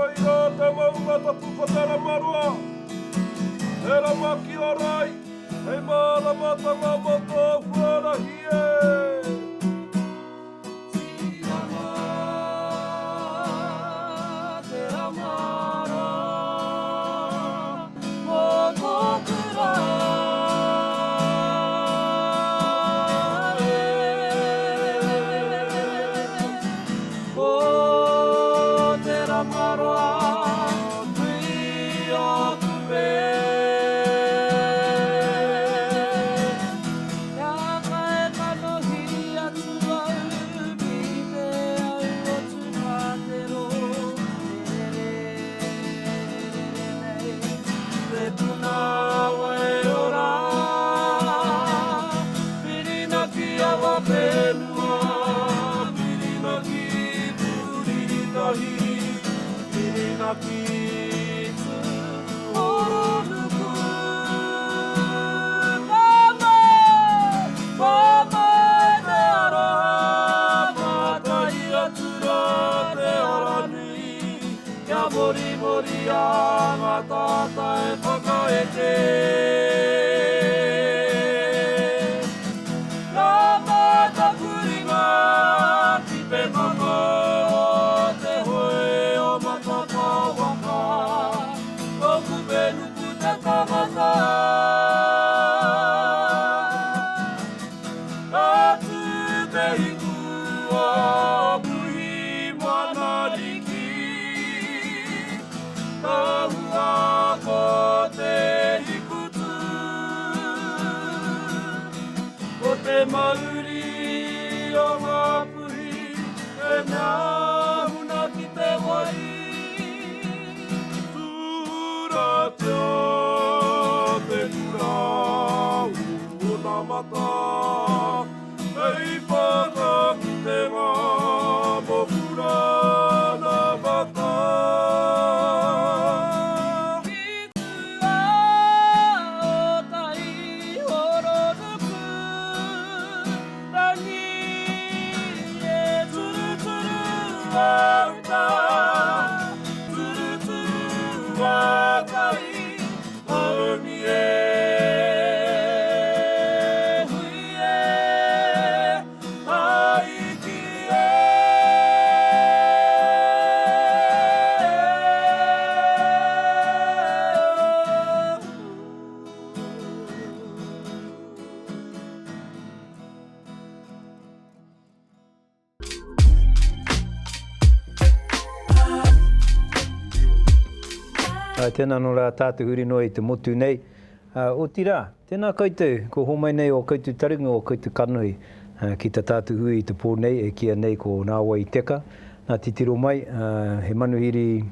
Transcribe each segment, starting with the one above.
Koirā te maunga tapu ko Te Ramaroa, He rama ki ora ai, hei māramatanga mō tō huarahi e. Tīrama, te rama rā, mō tōku rā e. Ko te ramaroa nui o Kupe. Kia kae kanohi atu au ki te au o Tūwhātero e rere nei te puna wai ora. Whirinaki awa whenua, whirinaki pūriri tahi, whirinaki tūhoronuku. Ka mau, ka mau te aroha, mātai atu rā te ara nui, kia morimoria ngā tātai whakaeke. Ka mau taku ringa ki te mata o te hoe o Matapawaka, ko Kupenuku te tangata. Ka tū te hiku o Puhi Moana Riki, ka hua ko te hikutū. Ko te mauri o ngā puhi he mea huna ki te wai. Tūratia te kura o onamata, hei whakakitenga mō kura anamata. Ki tua o tai horonuku rangi e turuturu a uta, turuturu a tai, haumi e, hui e, haiki e. Tēnā nō rā tātou huri noa i te motu nei. Otirā, tēnā koutou, kua homai nei ō koutou taringa, ō koutou kanohi ki tā tātou hui i te pō nei e kīia nei ko Nā Wai i Teka. Nā titiro mai, he manuhiri,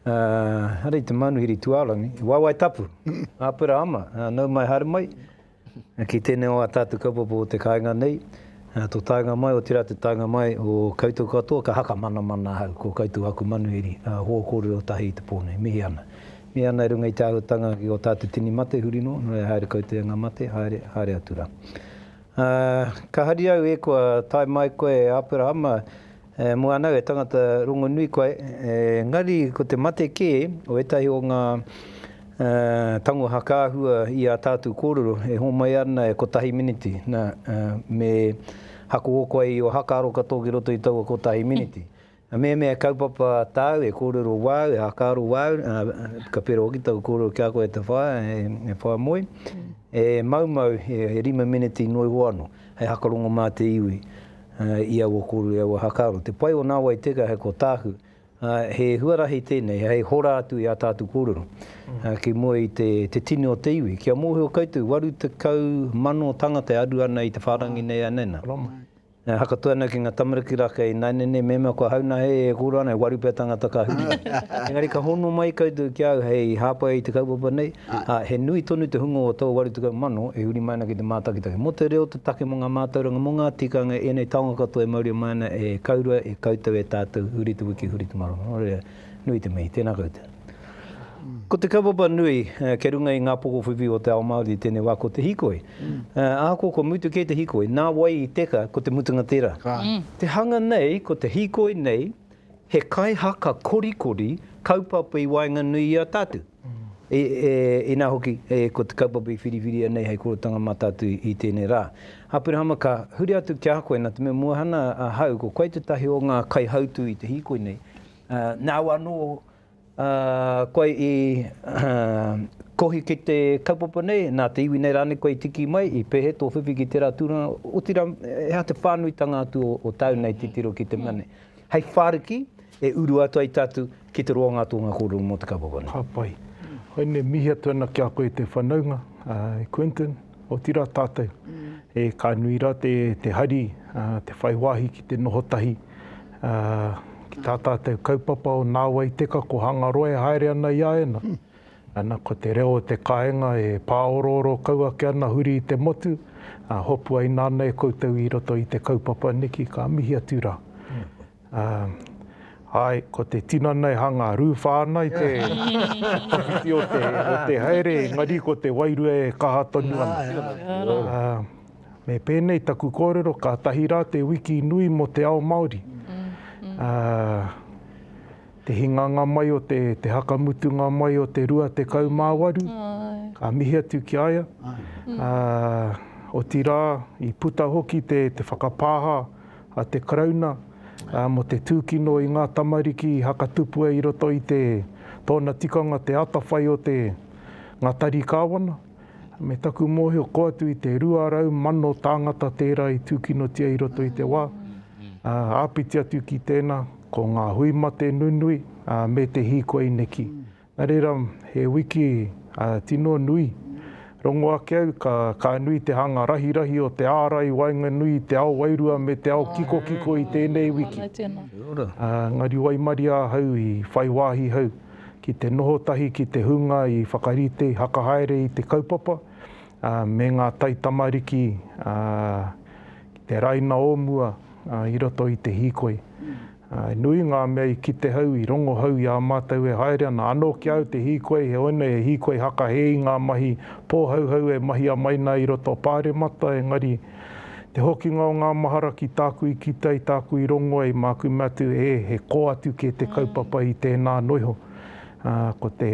arā i te manuhiri tuārangi, waewae tapu, Aperahama, nau mai haere mai. Ki tēnei o ā tātou kaupapa o te kāinga nei, tō taenga mai, otirā te taenga mai o koutou katoa, ka hakamanamana ahau, ko koutou aku manuhiri, hoa kōrero tahi i te pō nei. Mihi ana. Mihi ana i runga i te āhuatanga ki ō tātou tini mate huri noa, nō reira haere koutou e ngā mate, haere, haere atu rā. Ka hari au e kua tae mai koe e Aperahama, mō anau e tangata rongonui koe, engari ko te mate kē o ētahi o ngā tango hakaahua i ā tātou kōrero e homai ana e kotahi miniti, nā, me hako ō koe i ō hakaaro katoa ki roto i taua kotahi miniti. Mehemea he kaupapa tāu, he kōrero wāu, he hakaaro wāu, ka pērā hoki taku kōrero ki a koe e te whaea, e whaea moe, e maumau, e rima meneti noa iho anō, hei hakarongo mā te iwi i aua kōrero, i aua hakaaro. Te pai o nā wai teka hei ko tāku, he huarahi tēnei hei hora atu i ā tātou kōrero ki mua i te tini o te iwi. Kia mōhio koutou, 80,000 tangata e aru ana i te whārangi nei anena. E hakatu ana ki nga tamariki ra kei nainene mema kua hauna hei e koro ana e waru pea tangata ka huri. Engari ka hono mai koutou ki au hei hapai i te kaupapa nei, a, he nui tonu te hunga o taua 80,000 e huri mai ana ki te mātakitaki. Mo te reo te take mo nga mātauranga, mo nga tikanga, enei taonga katoa e mauria mai ana e kaurua, e koutou, e tatou, huri te wiki, huri te marama. No reira, nui te mihi. Tena koutou. Ko te kaupapa nui kei runga i ngā pokowhiwhi o te ao Māori i tēnei wā ko te hīkoi. Ahakoa kua mutu kē te hīkoi, nā wai i teka ko te mutunga tērā. Te hanga nei, ko te hīkoi nei, He kaihaka korikori kaupapa i waenganui i a tātou. E, e, inā hoki, e, ko te kaupapa i whiriwhiria nei hei korotanga mā tātou i, i tēnei rā. Aperahama, ka huri atu ki a koe, nā te mea muahana ahau, ko koe tētahi o ngā kaihautū i te hīkoi nei. Uh, nāu anō uh, koe i uh, kohi ki te kaupapa nei, nā te iwi nei rānei koe i tiki mai, i pēhea tō whiwhi ki tērā tūranga, otirā, he aha te whānuitanga atu o, o tāu nei titiro ki te mea nei. Hei whāriki e uru atu ai tātou ki te roanga atu o ngā kōrero mō te kaupapa nei. Ka pai. Haine, mihi atu ana ki a koe te whanaunga, e Quentin, otirā tātou. E, ka nui rā te, te hari, te whai wāhi ki te noho tahi, ki tā tātou kaupapa o Nā Wai Teka ko Hangaroa e haere ana i a ēnā. Ana, ko te reo o te kāinga e pāorooro kau ake ana huri i te motu, ā, hopu ai nāna e koutou i roto i te kaupapa neki, ka mihi atu rā. Ā, āe, ko te tinana e hanga rūwhā ana i te tawhiti o te, o te haere, engari ko te wairua e kaha tonu ana. Ā, me pēnei taku kōrero, kātahi rā te wiki nui mō te ao Māori. Ā, Te hinganga mai o te, te hakamutunga mai o te 28, ka mihi atu ki a ia. Ā, otirā, i puta hoki te, te whakapāha a te Karauna ā, mō te tūkino i ngā tamariki i hakatupua i roto i te, tōna tikanga te atawhai o te, ngā tari kāwana. Me taku mōhio, kō atu i te 200,000 tāngata tērā i tūkinotia i roto i te wā. Ā, āpiti atu ki tēnā, ko ngā hui mate nunui, ā, me te hīkoi neki. Nā reira, he wiki, ā, tino nui. Rongo ake au, ka, ka nui te hanga rahirahi o te ārai waenganui i te ao wairua me te ao kikokiko i tēnei wiki. Ā, engari waimaria ahau i whai wāhi hau. ki te noho tahi ki te hunga i whakarite, i hakahaere i te kaupapa, ā, me ngā taitamariki, ā, ki te raina o mua, ā, i roto i te hīkoi. Ā, he nui ngā mea i kite hau, i rongo hau i a mātou e haere ana. Anō ki a au te hīkoi, heoi nei he hīkoi hakahē i ngā mahi pōhauhau e mahia mai nā i roto o Pāremata, engari te hokinga o ngā mahara ki tāku i kite ai, tāku i rongo ai, māku mea atu, e, he kō atu kē te kaupapa i tēnā noiho. Ā, ko te,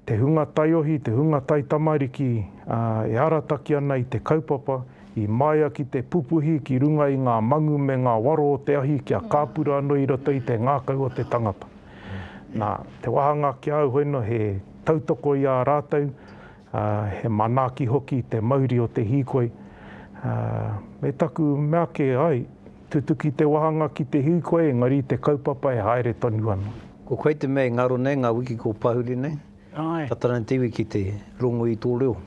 te hunga taiohi, te hunga taitamariki, ā, e arataki ana i te kaupapa, i māia ki te pupuhi ki runga i ngā mangu me ngā waro o te ahi kia kāpura anō i roto i te ngākau o te tangata. Nā, te wāhanga ki a au hoino he tautoko i a rātou, ā, he manaaki hoki i te mauri o te hīkoi. Ā, me taku mea ake, ai, tutuki te wahanga ki te hīkoi, engari te kaupapa e haere tonu ana. Ko koe te mea e ngaro nei ngā wiki ko pahuri nei, tata ana te iwi ki te rongo i tō reo.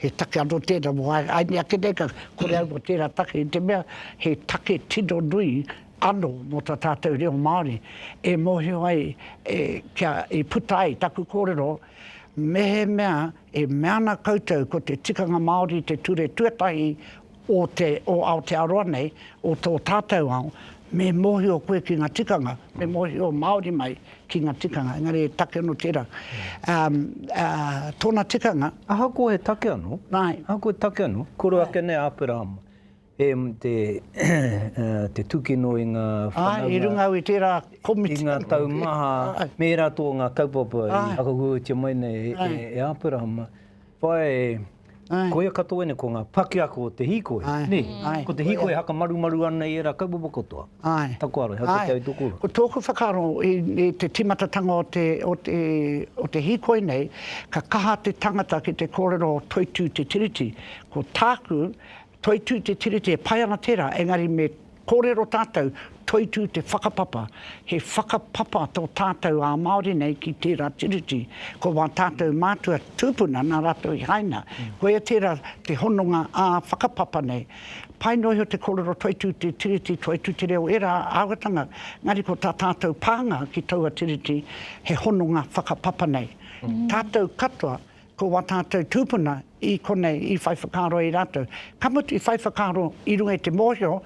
He take anō tēnā mō haere ake nei ka kore au mō tērā take i te mea he take tino nui ano mō tā tātou reo Māori e mōhio ai e, kia i puta ai taku kōrero, mehemea e mea ana koutou ko te tikanga Māori te ture tuatahi o te, o Aotearoa nei, o tō tātou ao, me mōhio koe ki ngā tikanga, me mōhio Māori mai ki ngā tikanga, engari he take anō tērā. Um, uh, tōna tikanga. Ahakoa he take anō, ahakoa he take anō, koro ake nei a Aperahama, E te te tūkino i ngā whanaunga. Āe, i runga au i tērā komiti. I ngā tau maha, me ērā tō ngā kaupapa i whakahuahuatia mai nei e Aperahama. Whai, koia katoa ēnei ko ngā pakiako o te hīkoi, nē? Ko te hīkoi e hakamarumaru ana i ērā kaupapa katoa. Taku aro, he aha te au tō kōrero? Ko tōku whakaaro i te tīmatatanga o te, o te, o te hīkoi nei, ka kaha te tangata ki te kōrero toitū te Tiriti. Ko tāku, Toitū te Tiriti, e pai ana tērā, engari me kōrero tātou, toitū te whakapapa. He whakapapa tō tātou ā-Māori nei ki tērā Tiriti. Ko wā tātou mātua tūpuna nā rātou i haina. Koia tērā te hononga ā-whakapapa nei. Pai noa iho te kōrero toitū te Tiriti, toitū te reo, ērā āhuatanga, engari ko tā tātou pānga ki taua Tiriti, he hononga whakapapa nei. Tātou katoa, Ko wā tātou tūpuna i konei i whai whakaaro ai rātou. Ka mutu i whai whakaaro i runga i te mōhio,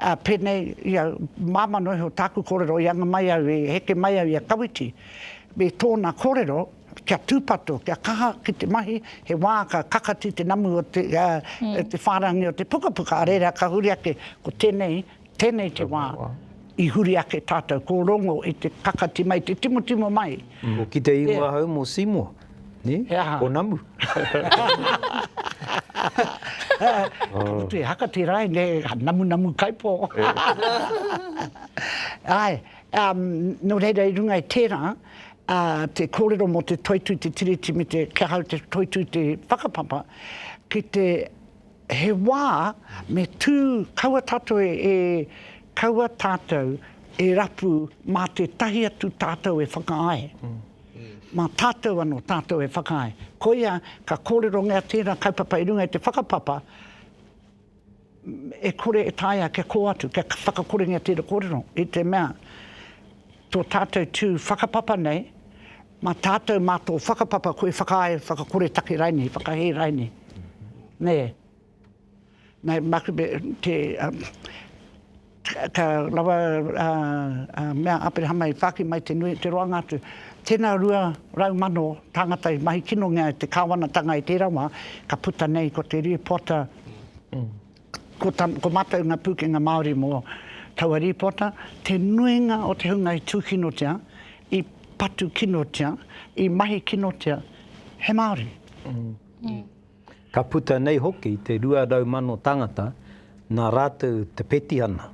ā, pēnei i au, māmā noa iho tāku kōrero i anga mai au, i heke mai au i a Kawiti, me tōna kōrero, kia tūpato, kia kaha ki te mahi, he wā ka kakati te namu o te, ā, te whārangi o te pukapuka, ā reira ka huri ake, ko tēnei, tēnei te wā. I huri ake tātou, ko Rongo i te kakati mai, te timotimo mai. Ko ki te ingoa hou mō Seymour, nē? He aha? Ko Namu. Ka mutu e haka tērā e nē, namunamu kaipo. Āe, nō reira i runga i tērā, te kōrero mō te toitū te Tiriti me te, ki ahau te toitū te whakapapa, ki te He wā me tū kaua tātou e, kaua tātou e rapu mā tētahi atu tātou e whakaae. Mā tātou anō tātou e whakaae. Koia ka kōrerongia tērā kaupapa i runga i te whakapapa, e kore e taea kia kō atu, kia whakakorengia tērā kōrero i te mea tō tātou tū whakapapa nei, Mā tātou, mā tō whakapapa koe whakaae, whakakore take rainei, whakahē rainei. Nē. Nē, māku me te, ka rawa a mea Aperahama i whāki mai te nui, te roanga atu. Tēnā 200,000 tāngata i mahi kinongia e te kāwanatanga i tērā wā, ka puta nei ko te rīpoata, ko, ta, ko mātou ngā pūkenga Māori mō taua rīpoata, te nuinga o te hunga i tūkinotia, i patu kinotia, i mahi kinotia, he Māori. Ka puta nei hoki te 200,000 tāngata nā rātou te petihana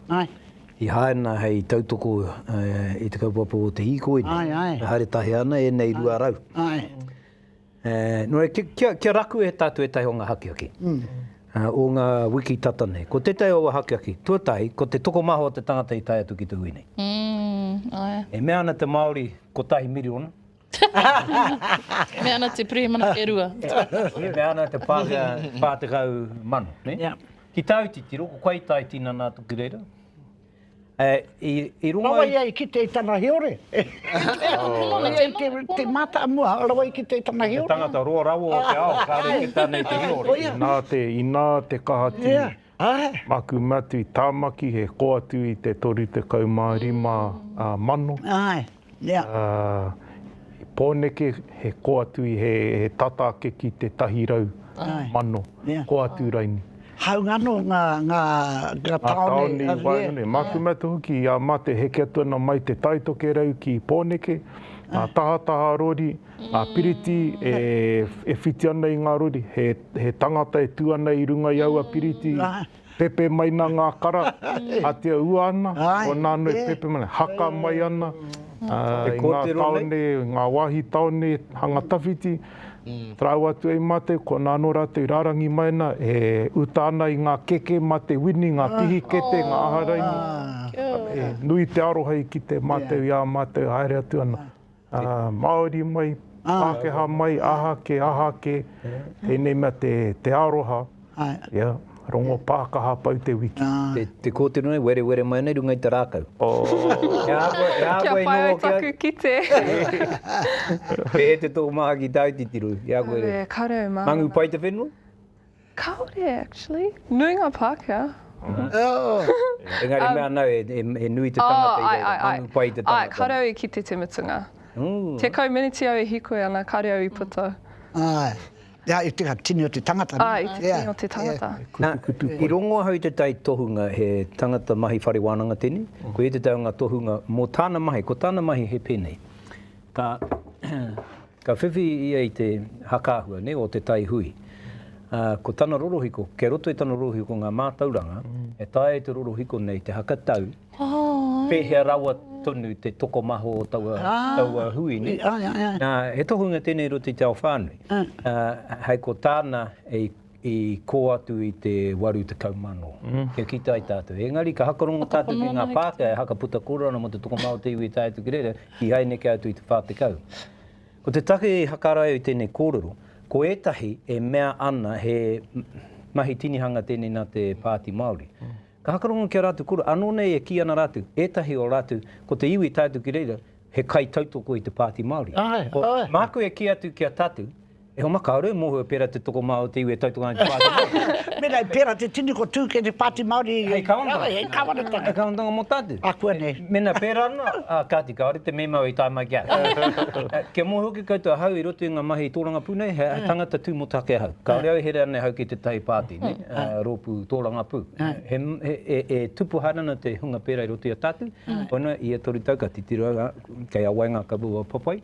i haina hei tautoko i te kaupapa o te hīkoi nei. E haere tahi ana ēnei 200. Nō reira, kia, kia raku e tātou ētahi o ngā hakiaki o ngā wiki tata nei. Ko tētahi o aua hakiaki, tuatahi, ko te tokomaha o te tangata i tae atu ki te hui nei. Mm, ae. E mea ana te Māori kotahi miriona. E mea ana te pirihimana e rua. E mea ana te Pākehā 40,000, ne? Yeah. Ki tāu titiro, ko koe i tae tinana atu ki reira? I, i runga Rawa ia i kite i tana hiore. Ia i te, te mātāmua, rawa i kite i tana hiore. Te tangata roa rawa o te ao, kāre kē tāna i te hiore. Inā te, inā te kaha tini. Maku matu i Tāmaki, he kō atu i te 35 mano. Āe, yeah. I Pōneke, he kō atu i, he, he tata ake ki te 100 mano, kō atu raini. Hāunga anō ngā, ngā, ngā tāone. Ngā tāone i waenganui. Māku matu hoki i a mātou heke atu ana mai Te Tai Tokerau ki Pōneke, ngā tahataha rori, ngā piriti e, e whiti ana i ngā rori, he, he tangata e tū ana i runga i aua piriti, pepe mai na ngā kara, atia ua ana, ko nā anō e pepe mai ana, haka mai ana, i ngā tāone, ngā wāhi tāone hanga tawhiti, Tarāu atu ai mātou, ko nā anō rātou i rārangi mai ana, e uta ana i ngā keke mā te wini, ngā pihikete, ngā aha raini. E nui te aroha i kite mātou i ā mātou haere atu ana. Māori mai, Pākehā mai, aha kē, aha kē, tēnei mea te aroha. Ia, rongo pākaha pau te wiki. Te, te kōtiro nei, werewere mai ana i runga i te rākau. Oh. He āhua, he āhua Kia i pai noho ai ki a. taku kite. Pēhea te tokomaha ki tāu titiro, i a koe Kāore, kāore au mārama. Mangu pai te whenua? Kāore, actually. Nui ngā Pākehā. Oh. Engari mea ana au, e, e nui te tangata Oh, i ai, reira, ai, ai. mangu pai te Ai, tangata. kāore au i kite te mutunga. Mm. 10 miniti au e hīkoi ana, kāore au i puta. Āe. Ia, i te tini o te tangata. Ā, i te tini o te tangata. Nā, i rongo ahau i tētahi tohunga, he tangata mahi whare wānanga tēnei, ko ia tētahi o ngā tohunga mō tāna mahi, ko tāna mahi he pēnei, ka, ka whiwhi ia i te hakaahua, nē, o te tai hui. Ā, ko tana rorohiko, kei roto i tana rorohiko ngā mātauranga, e taea e te rorohiko nei te hakatau, Pēhea rawa tonu te tokomaha o taua, taua hui, nē? Nā, he tohunga tēnei i roto i te ao whānui. Hei ko tāna i, i kō atu i te 80,000, kia kite ai tātou. Engari ka hakarongo tātou ki ngā Pākehā e hakaputa kōrero ana mō te tokomaha o te iwi i tae atu ki reira, kīhai neke atu i te 40. Ko te take i hakara ai i tēnei kōrero, ko ētahi e mea ana he mahi tinihanga tēnei nā te Pāti Māori. Ka hakarongo ki a rātou kura, anō nei e kī ana rātou, ētahi o rātou, ko te iwi tae atu ki reira, he kaitautoko i te Pāti Māori. Āe, Ko, āe. māku e kī atu ki a tātou, E hoa ma, kāore e mōhio pērā te tokomaha o te iwi e tautoko ana i te Pāti Māori. Mēnā i pērā te tini ko tū kei te Pāti Māori Hei kāwanatanga. Hei kāwanatanga. Hei kāwanatanga mō tātou. Ākuanei. Mēnā pērā ana, ā, kāti, kāore te mema i tae mai ki a au. Kia mōhio hoki koutou ahau i roto i ngā mahi tōrangapū nei, he tangata tū motuhake ahau. Kāore au e here ana ahau ki tētahi pāti, nē, rōpū tōrangapū. He, he, e tupu haere ana te hunga pērā i roto i a tātou, Ona, ia toru tau ka titiro au, kei a wai ngā kaupapa papai,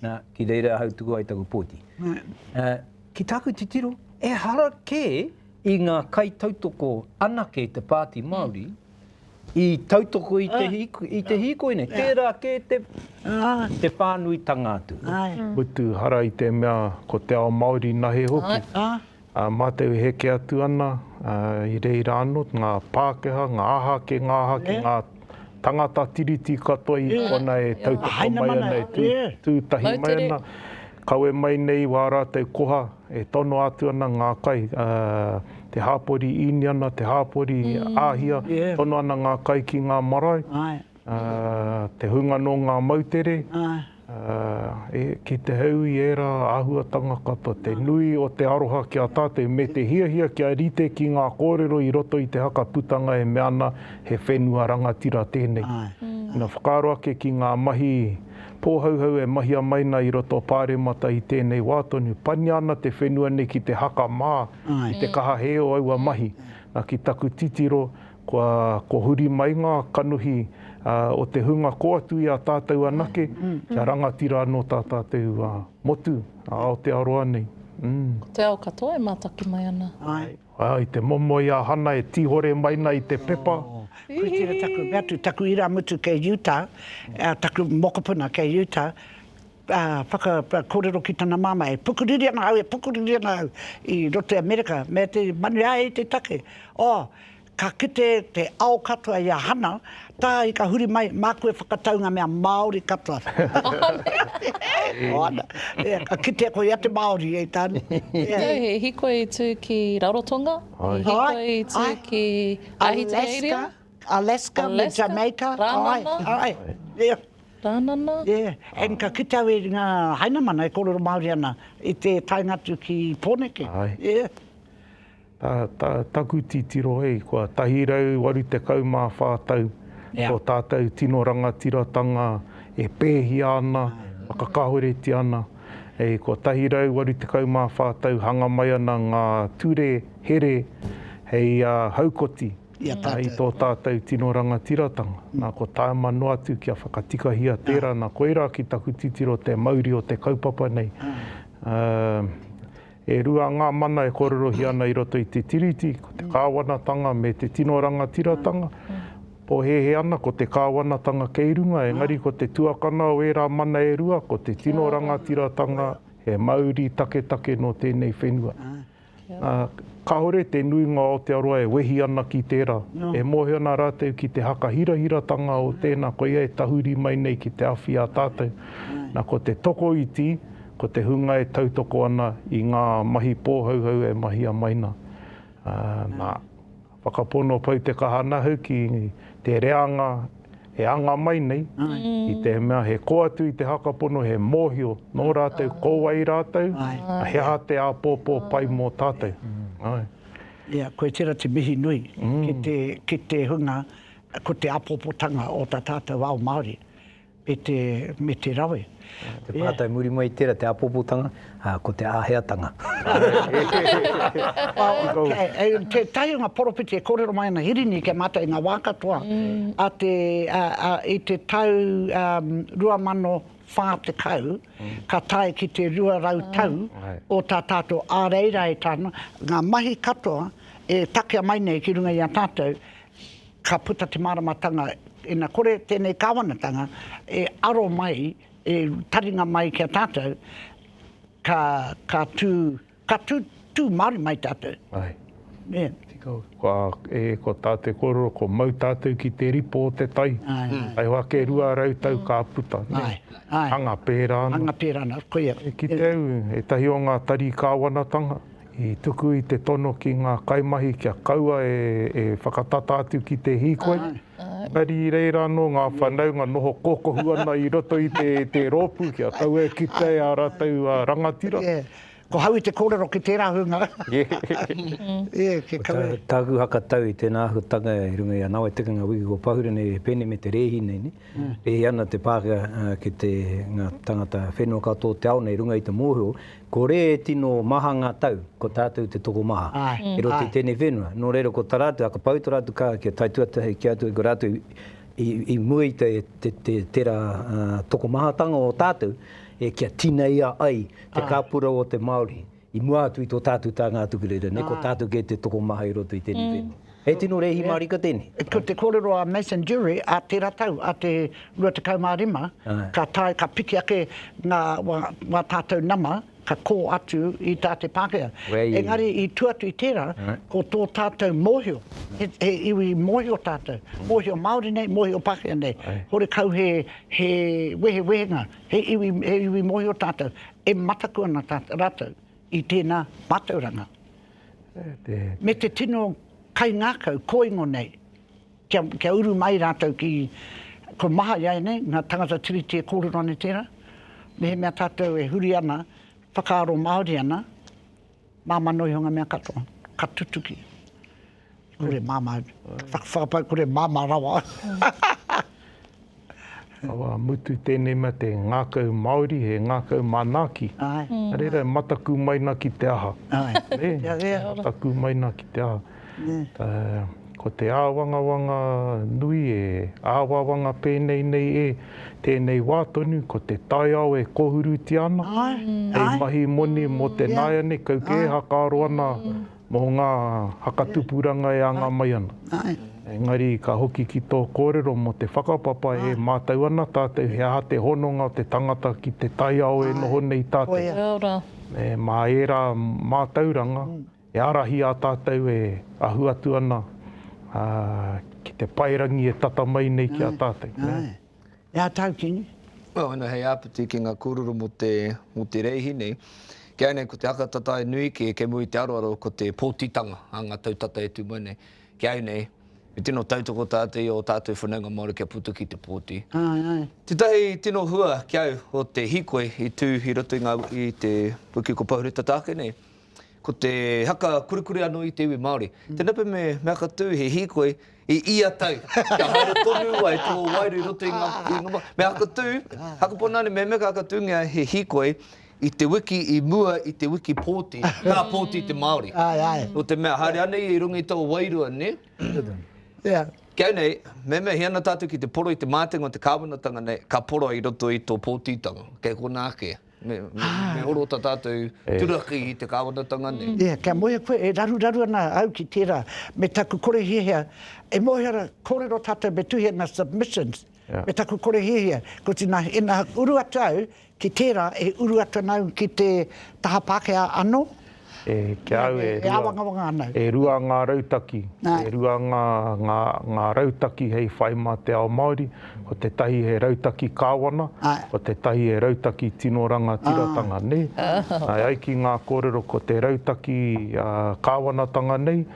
nā, ki reira ahau tuku ai taku pōti. Ki tāku titiro, ehara kē i ngā kaitautoko anake i te Pāti Māori i tautoko i te, i te hīkoi nei. Tērā kē te, te whānuitanga atu. Mutu hara i te mea ko te ao Māori nahe hoki. Ā, mātou e heke atu ana, ā, i reira anō ngā Pākehā, ngā aha ki ngā aha ki ngā tangata tiriti katoa i kona e tautoko mai ana, e tū, tū tahi mai ana, kawe mai nei wā rātou koha, e tonoa atu ana ngā kai, ā, te hāpori Īniana, te hāpori Āhia, tono ana ngā kai ki ngā marae. Ā, te hunga nō ngā moutere, ā, e, ki te hau i ērā āhuatanga katoa, te nui o te aroha ki a tātou, me te hiahia kia rite ki ngā kōrero i roto i te haka putanga e mea ana he whenua rangatira tēnei. Ina whakaaro ake ki ngā mahi pōhauhau e mahia mai na i roto o Pāremata i tēnei wā tonu, pania ana te whenua nei ki te haka mā i te kaha hē o aua mahi. Na, ki taku titiro, Kua kua huri mai ngā kanohi o te hunga kō atu i a tātou anake, kia rangatira anō tā tātou motu, a Aotearoa nei. Ko te ao katoa e mātaki mai ana. Āe. I te momo i a Hana e tīhore mai na i te pepa. Koe tera taku mea atu, taku iramutu kei Utah, taku mokopuna kei Utah, whaka kōrero ki tana māmā, e pukuriri ana au, e pukuriri ana au i roto i Amerika, me te manu ai i te take. Oh, Ka kite te ao katoa i a Hana, tā i ka huri mai, māku e whakatau ngā mea Māori katoa. Hoana, ia, ka kitea ko ia te Māori, e tāne. Ia, he hikoi i tū ki Rarotonga, he hikoi i tū ki Ahitereiria. Alaska, me Jamaica. Rānana. Ai, ai, ia. Rānana. Ia, and ka kite au i ngā Hainamana e kōrero Māori ana i te taenga atu ki Pōneke. Ai. Ia. Ta, ta, taku titiro, ei, kua 184 tau tō tātou tino rangatiratanga e pēhia ana, whakakāhoretia ana. Ei, kua 184 tau hanga mai ana ngā ture here hei haukoti i tō tātou tino rangatiratanga. Nā, kua taema noa atu kia whakatikahia tērā, nā, koirā ki taku titiro te mauri o te kaupapa nei. E rua ngā mana e kōrerohia ana i roto i te Tiriti, ko te kāwanatanga me te tino rangatiratanga. Pōhēhē ana ko te kāwanatanga kei runga, engari ko te tuakana o ērā mana e rua, ko te tino rangatiratanga, he mauri taketake nō tēnei whenua. Nā, kāore te nuinga o Aotearoa e wehi ana ki tērā. E mōhio ana rātou ki te hakahirahiratanga o tēnā, koia e tahuri mai nei ki te awhi a tātou. Nā, ko te tokoiti, Ko te hunga e tautoko ana i ngā mahi pōhauhau e mahia mai na. Nā, whakapono pau te kaha nahau ki te reanga e anga mai nei, i te mea he kō atu i te hakapono, he mōhio nō rātou ko wai rātou, he aha te āpōpō pai mō tātou. Āe. Ia, koe tera te mihi nui ki te, ki te hunga, ko te āpōpōtanga o tā tātou ao Māori. Me te, me te rawe. Te pātai muri mai i tērā, te āpōpōtanga, ko te āheatanga. Well, tētahi o ngā poropiti e kōrero mai ana Hirini ki a mātou i ngā wā katoa, a te, a, a, i te tau 2040, ka tae ki te 200 tau o tā tātou ā reira e tāna, ngā mahi katoa e takea mai nei ki runga i a tātou, Ka puta te māramatanga, ina kore tēnei kāwanatanga e aro mai, e taringa mai ki a tātou, ka, ka tū, ka tū, tū Māori mai tātou. Āe. Yeah. Tika. Kua, e, ko tā te kōrero, ko mau tātou ki te ripo o te tai. Āe, āe. Taihoa ake 200 tau ka puta, nē? Āe, āe. Hanga pērā ana. Hanga pērā ana, koia. E kite au, ētahi o ngā tari kāwanatanga, I tuku i te tono ki ngā kaimahi kia kaua e whakatata atu ki te hīkoi. Engari i reira anō ngā whanaunga noho kōkohu ana i roto i te rōpū kia kaua e kitea e ā rātou rangatira. Ko hau i te kōrero ki tērā hunga. Ie, ke kawe. Tāku hakatau i tēnā āhuatanga i runga i a Nāwai Teka ngā wiki kua pahure nei e pēnei me te rēhi nei, nē. Rēhi ana te Pākehā ki te ngā tangata whenua katoa o te ao nei i runga i te mōhio, kore e tino maha ngā tau ko tātou te tokomaha i roto i tēnei whenua. Nō reira ko tā rātou, ka pau tō rātou kaha kia tae tuatahi ki a rātou, ko rātou i mua i te tērā tokomahatanga o tātou, e kia tineia ai te kāpura o te Māori i mua atu i tō tātou tānga atu ki reira, nei ko tātou kē te tokomaha i roto i tēnei whenua. He tino rēhi mārika tēnei. Ko te kōrero a Mason Durie a tērā tau, a te 25, ka tae, ka piki ake ngā, wā tātou nama, ka kō atu i tā te Pākehā. Engari i tua atu i tērā, ko tō tātou mōhio, he, he iwi mōhio tātou, mōhio Māori nei, mōhio Pākehā nei, horekau he, he wehewehenga He iwi, he iwi mōhio tātou, e mataku ana tā, rātou i tēnā mātauranga. Te... Me te tino kaingākau, kōingo nei, kia, kia uru mai rātou ki, ko maha iaianei, ngā tangata tiriti e kōrero ana i tērā, mehemea tātou e huri ana, whakaaro Māori ana, māmā noa iho ngā mea katoa, ka tutuki. Kore māmā, whakapau kore māmā rawa. Awa mutu tēnei mea te ngākau Māori, he ngākau manaaki. Āe. Nā reira, e mataku mai na ki te aha. Āe. Nē? Mataku mai na ki te aha. Nē. Ko te āwangawanga nui e āwawanga pēnei nei e, tēnei wā tonu, ko te taiao e kōhurutia ana. Āe. Hei mahi moni mō te nāiane, kau kē hakaaro ana Mō ngā hakatupuranga e anga mai ana. Engari ka hoki ki tō kōrero mō te whakapapa e mātau ana tātou he aha te hononga o te tangata ki te taiao e noho nei tātou. Me mā ērā mātauranga e ārahi a tātou e ahu atu ana ki te paerangi e tata mai nei ki a tātou. E a tau, Kingi. Well, ana hei āpiti ki ngā kōrero mō te, mō te reihi nei. Ki au nei, ko te hakatatae nui kē, kei mua i te aroaro, ko te pōtitanga a ngā tau tata e tū mai nei. Ki au nei, me tino tautoko tātou i ō tātou whanaunga Māori kia puta ki te pōti. Āe, āe. Tētahi tino hua ki au o te hīkoi i tū i roto i ngā, i te wiki ko Pahure tata ake nei, ko te haka kurikuri anō i te iwi Māori. Tēnā pea me, me hakatū he hīkoi I ia tau, kia haere tonu ai tō wairua i roto i ngā, i ngā, me hakatū, hakapona ana, mehemea ka hakatūngia he hīkoi i te wiki i mua i te wiki pōti, ka pōti te Māori. Āe, āe. Nō te mea, haere ana ia i runga i taua wairua, nē? Yeah. Ki au nei, mehemea hia ana tātou ki te poro i te mātenga o te kāwanatanga nei, ka poro i roto i tō pōtitanga, kei konā ake. Me, me, me oro ta tātou turaki i te kāwanatanga nei. Yeah, kia mōhio koe, e raruraru ana au ki tērā, me taku kore hiahia, e mōhio ana, kōrero tātou me tuhia ngā submissions, yeah. me taku kore hiahia, ko tina, ina uru atu au ki tērā, e uru atu ana au ki te taha Pākehā anō, E, ki a au e, e āwangawanga ana au. E rua ngā rautaki, e rua ngā, ngā, ngā rautaki hei whai mā te ao Māori. Ko tētahi he rautaki kāwana, ko tētahi he rautaki tino rangatiratanga, nē? E ai ki ngā kōrero ko te rautaki kāwanatanga nei,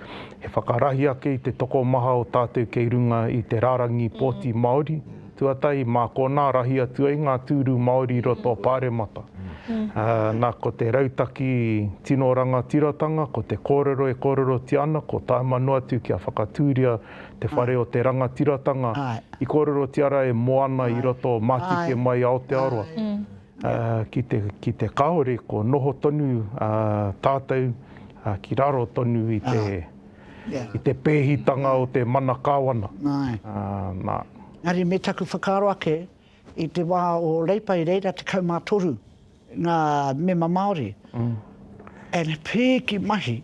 he whakarahi ake i te tokomaha o tātou kei runga i te rārangi pōti Māori. Tuatahi, mā konā rahi atu ai ngā tūru Māori i roto o Pāremata. Nā, ko te rautaki tino rangatiratanga, ko te kōrero e kōrerotia ana, ko taima noa atu kia whakatūria te whare o te rangatiratanga i kōrerotia rā e Moana i roto o Matike mai Aotearoa. Ki te, ki te kāore, ko noho tonu tātou ki raro tonu i te, i te pēhitanga o te mana kāwana. Nā. Engari me taku whakaaro ake, i te wā o Reipa i reira 13 ngā mema Māori, and he pēki mahi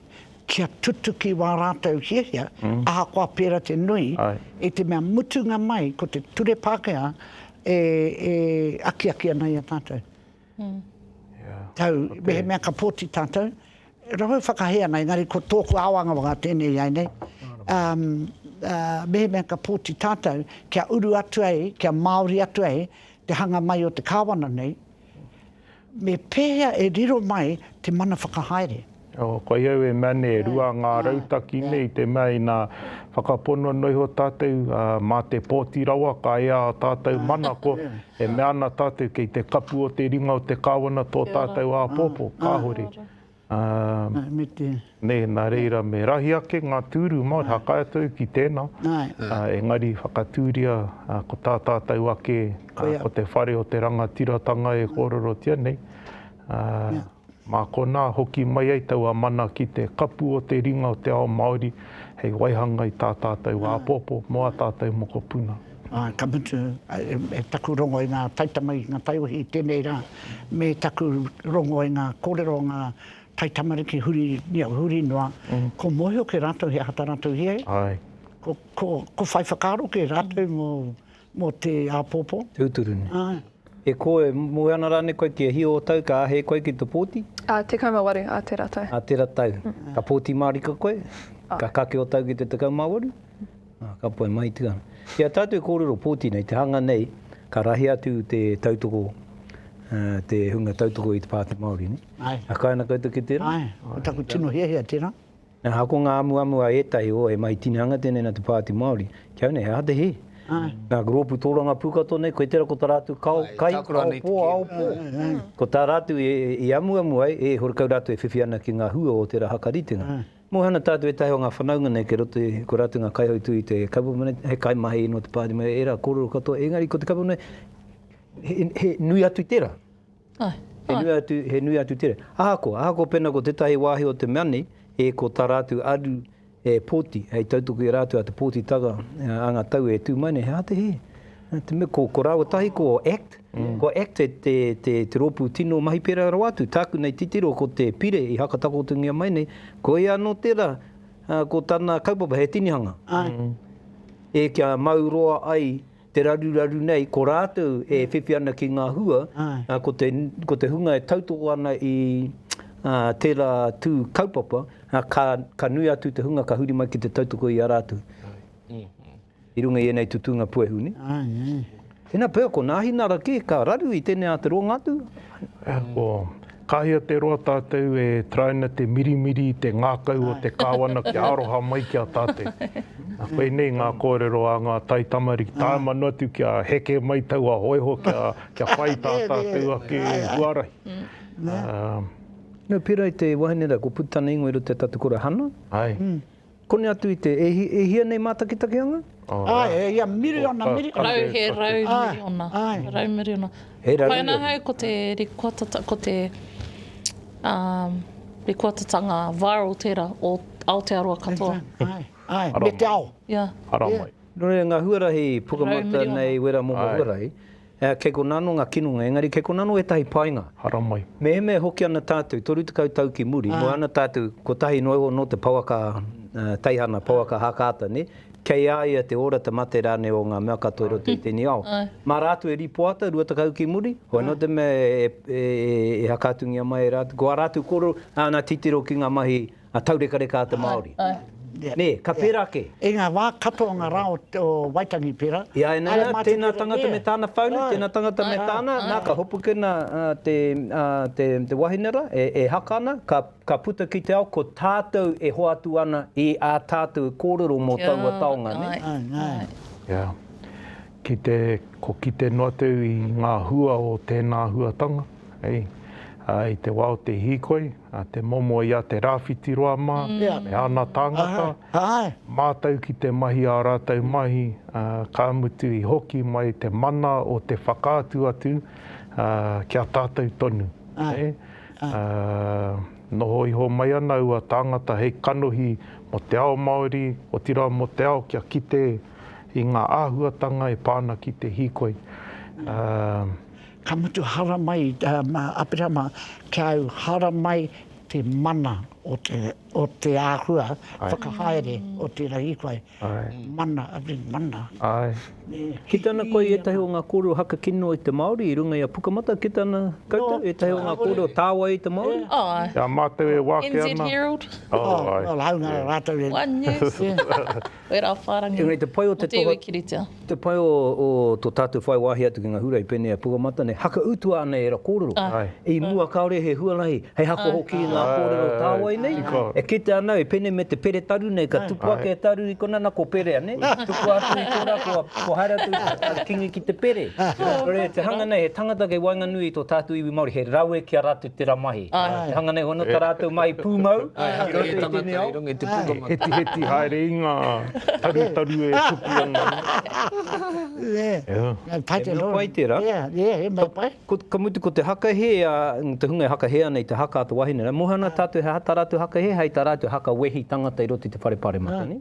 kia tutuki wā rātou hiahia, ahakoa pērā te nui, i te mea mutunga mai ko te ture Pākehā e akiaki ana i a tātou. Tau, mehemea ka pōti tātou, rawa e whakahē ana, engari ko tōku āwangawanga tēnei iāinei, um, uh, mehemea ka pōti tātou, kia uru atu ai, kia Māori atu ai te hanga mai o te kāwana nei, me pēhea e riro mai te mana whakahaere? Oh, koia au e mea nei, e rua ngā rautaki nei, te mea ina whakapono noa iho tātou, mā te pōti rawa ka ea ā tātou manako, e mea ana tātou kei te kapu o te ringa o te kāwana tō tātou āpōpō, kāore. Me te. Nē, nā reira me rahi ake ngā tūru Māori, hakae atu au ki tēnā, engari whakatūria ko tā tātou ake, ko te whare o te rangatiratanga e kōrerotia nei, mā konā hoki mai ai taua mana ki te kapu o te ringa o te ao Māori hei waihanga i tā tātou āpōpō mō ā tātou mokopuna. Āe, ka mutu, e taku rongo i ngā taitamariki, ngā taiohi i tēnei rā, me taku rongo i ngā kōrero a ngā taitamariki huri, huri noa, ko mōhio kē rātou he aha tā rātou hiahia. Āe. Ko, ko, ko whai whakaaro kē rātou mō, mō te āpōpō. Tūturu nei. Āe. E koe, e moe ana rānei koe ki a hia o tau ka āhei koe ki te pōti? Ā, 18, ā tērā tau. Ā tērā tau. Ka pōti mārika koe? Ka kake o tau ki te 18? Ā, ka pai mai tika ana. I a tātou e kōrero pōti nei, te hanga nei, ka rahi atu te tautoko, te hunga tautoko i te Pāti Māori, nē? Āe. A kai ana koutou ki tērā? Āe, ko taku tino hiahia tērā. Nā, ahakoa ngā amuamu a ētahi, oh, he mahi tinihanga tēnei nā te Pāti Māori, ki au nei, he aha te hē? Āe. Nā, rōpū tōrangapū katoa nei, koe tērā ko tā rātou kao, Āe, kai, tākaro ao ana i te pō, ao kēmu. pō. Ko tā rātou i, i amuamu ai, e, horekau rātou e whiwhi ana ki ngā hua o tērā hakaritenga. Āe. Moe ana tātou ētahi o ngā whanaunga nei kei roto i, ko rātou ngā kaihautū i te kaupapa nei, he kaimahi nō te pāti me ērā kōrero katoa, engari ko te kaupapa nei, he, he nui atu i tērā. Āe, He nui atu, he nui atu i tērā. Ahakoa, ahakoa pēnā ko tētahi wāhi o te mea nei, e ko tā rātou aru e pōti, hei tautoko i a rātou a te pōtitanga a ngā tau e tū mai nei, he aha te hē? Te mea, ko, ko rāua tahi ko act, mm. ko act te, te, te, te rōpū tino mahi pērā rawa atu. Tāku nei titiro ko te pire i hakatakotongia mai nei, ko ia anō tērā, ko tana kaupapa he tinihanga. Ai. Mm. E kia mau roa ai te raruraru nei, ko rātou e mm. whiwhi ana ki ngā hua, Ai. ko, te, ko te hunga e tautoko ana i uh, tērā tū kaupapa, ka, ka nui atu te hunga ka huri mai ki te tautoko i a rātou. Ai. I runga i ēnei tutūnga puehu, nē? Āe, āe. Tēnā pea ko Nāhinara kē ka raru i tēnei a te roanga atu. Ko, ka hia te roa tātou e try ana te mirimiri i te ngākau o te Kāwana kia aroha mai ki a tātou. Nā, koinei ngā kōrero a ngā taitamariki, taema noa atu kia heke mai taua hōiho kia, kia whai tā tātou ake huarahi. Nō, pērā i te wahine rā, ko puta tana ingoa i roto i a tātou kura, Hana? Āe. Kone atu i te, e, e hia nei mātakitakianga? Āe, e ia miriona, miriona. Rau, he rau miriona. Āe. Rau miriona. He rau Pai ana miriona. ahau ko te rikoatata, ko te um, rikoatatanga viral tērā o Aotearoa katoa. Āe, āe, me te ao. Yeah. Haramai. Nō reira, ngā huarahi Rau pukamata miriona. nei, wera momo huarahi, Kei konā anō ngā kinonga, engari kei konā anō ētahi painga. Haramai. Mehemea e hoki ana tātou, 30 tau ki muri, moe ana tātou, kotahi noa iho nō te pouaka teihana, pouaka hākāta, nē, kei a ia te ora, te mate rānei o ngā mea katoa i roto i tēnei ao. Mā rātou e rīpoata, 20 ki muri, hoi anō te mea e hakaatungia mai e rātou, ko ā rātou kōrero, āna titiro ki ngā mahi A taurekareka a te Māori. Nē, ka pērā kē. I ngā wā katoa o ngā rā o Waitangi pērā. I a ēnei rā, tēnā tangata me tāna whaunu, tēnā tangata me tāna, nā, ka hopukina te, te, te wahine rā, e, e haka ana, ka, ka puta ki te ao, ko tātou e hoatu ana i ā tātou kōrero mō taua taonga, nē? Āe, āe. Yeah. Ki te, ko kite noa atu i ngā hua o tēnā huatanga, ei, i te wā o te hīkoi, te momo i a Te Rāwhitiroa mā, me āna tāngata, mātau ki te mahi ā rātou mahi, ka mutu i hoki mai te mana o te whakaatu atu ki a tātou tonu. Noho iho mai ana aua tāngata hei kanohi mō te ao Māori, otirā mō te ao kia kite i ngā āhuatanga e pā ana ki te hīkoi. Ka mutu haramai a Aperahama ki a au, haramai te mana o te, o te āhua whakahaere o tērā hīkoi. Mana, I mean, mana. Āe. Kite ana koe i ētahi o ngā kōrero haka kino i te Māori i runga i a Pukamata, kite ana koutou ētahi o ngā kōrero tāwai i te Māori? Āe. I a mātou e wāke ana. NZ Herald. Oh, āe. Well, hāunga rātou e. One News. Wera whārangi. Engari te pai o te O te iwi kiritea. Te pai o, o tō tātou whai wāhi atu ki ngā hura i pēnei a Pukamata nei, hakautua ana ērā kōrero. Āe. I mua kāore he huarahi hei hako hoki i ngā kōrero tāwai nei. nei. E kite ana au, e pēnei me te pere taru nei, ka tupu ake e taru i konā, nā ko Perea, nē? Tupu atu i tō rā, kua, kua haere atu a Kingi ki te pere. Nō reira, te hanga nei, he tangata kei waenganui i tō tātou iwi Māori, he rawe ki a rātou tērā mahi. Te hanga nei, hono tā rātou mahi pūmau i roto i tēnei ao. Hetiheti haere i ngā tarutaru e tupu ana. He mea pai tērā. He mea pai. Ka mutu ko te hakahē a te hunga e hakahē ana i te haka a te wahine rā, moe ana tātou he aha tā rātou hakahē, hei tā rātou hakawehi tangata i roto i te whare paremata, nē?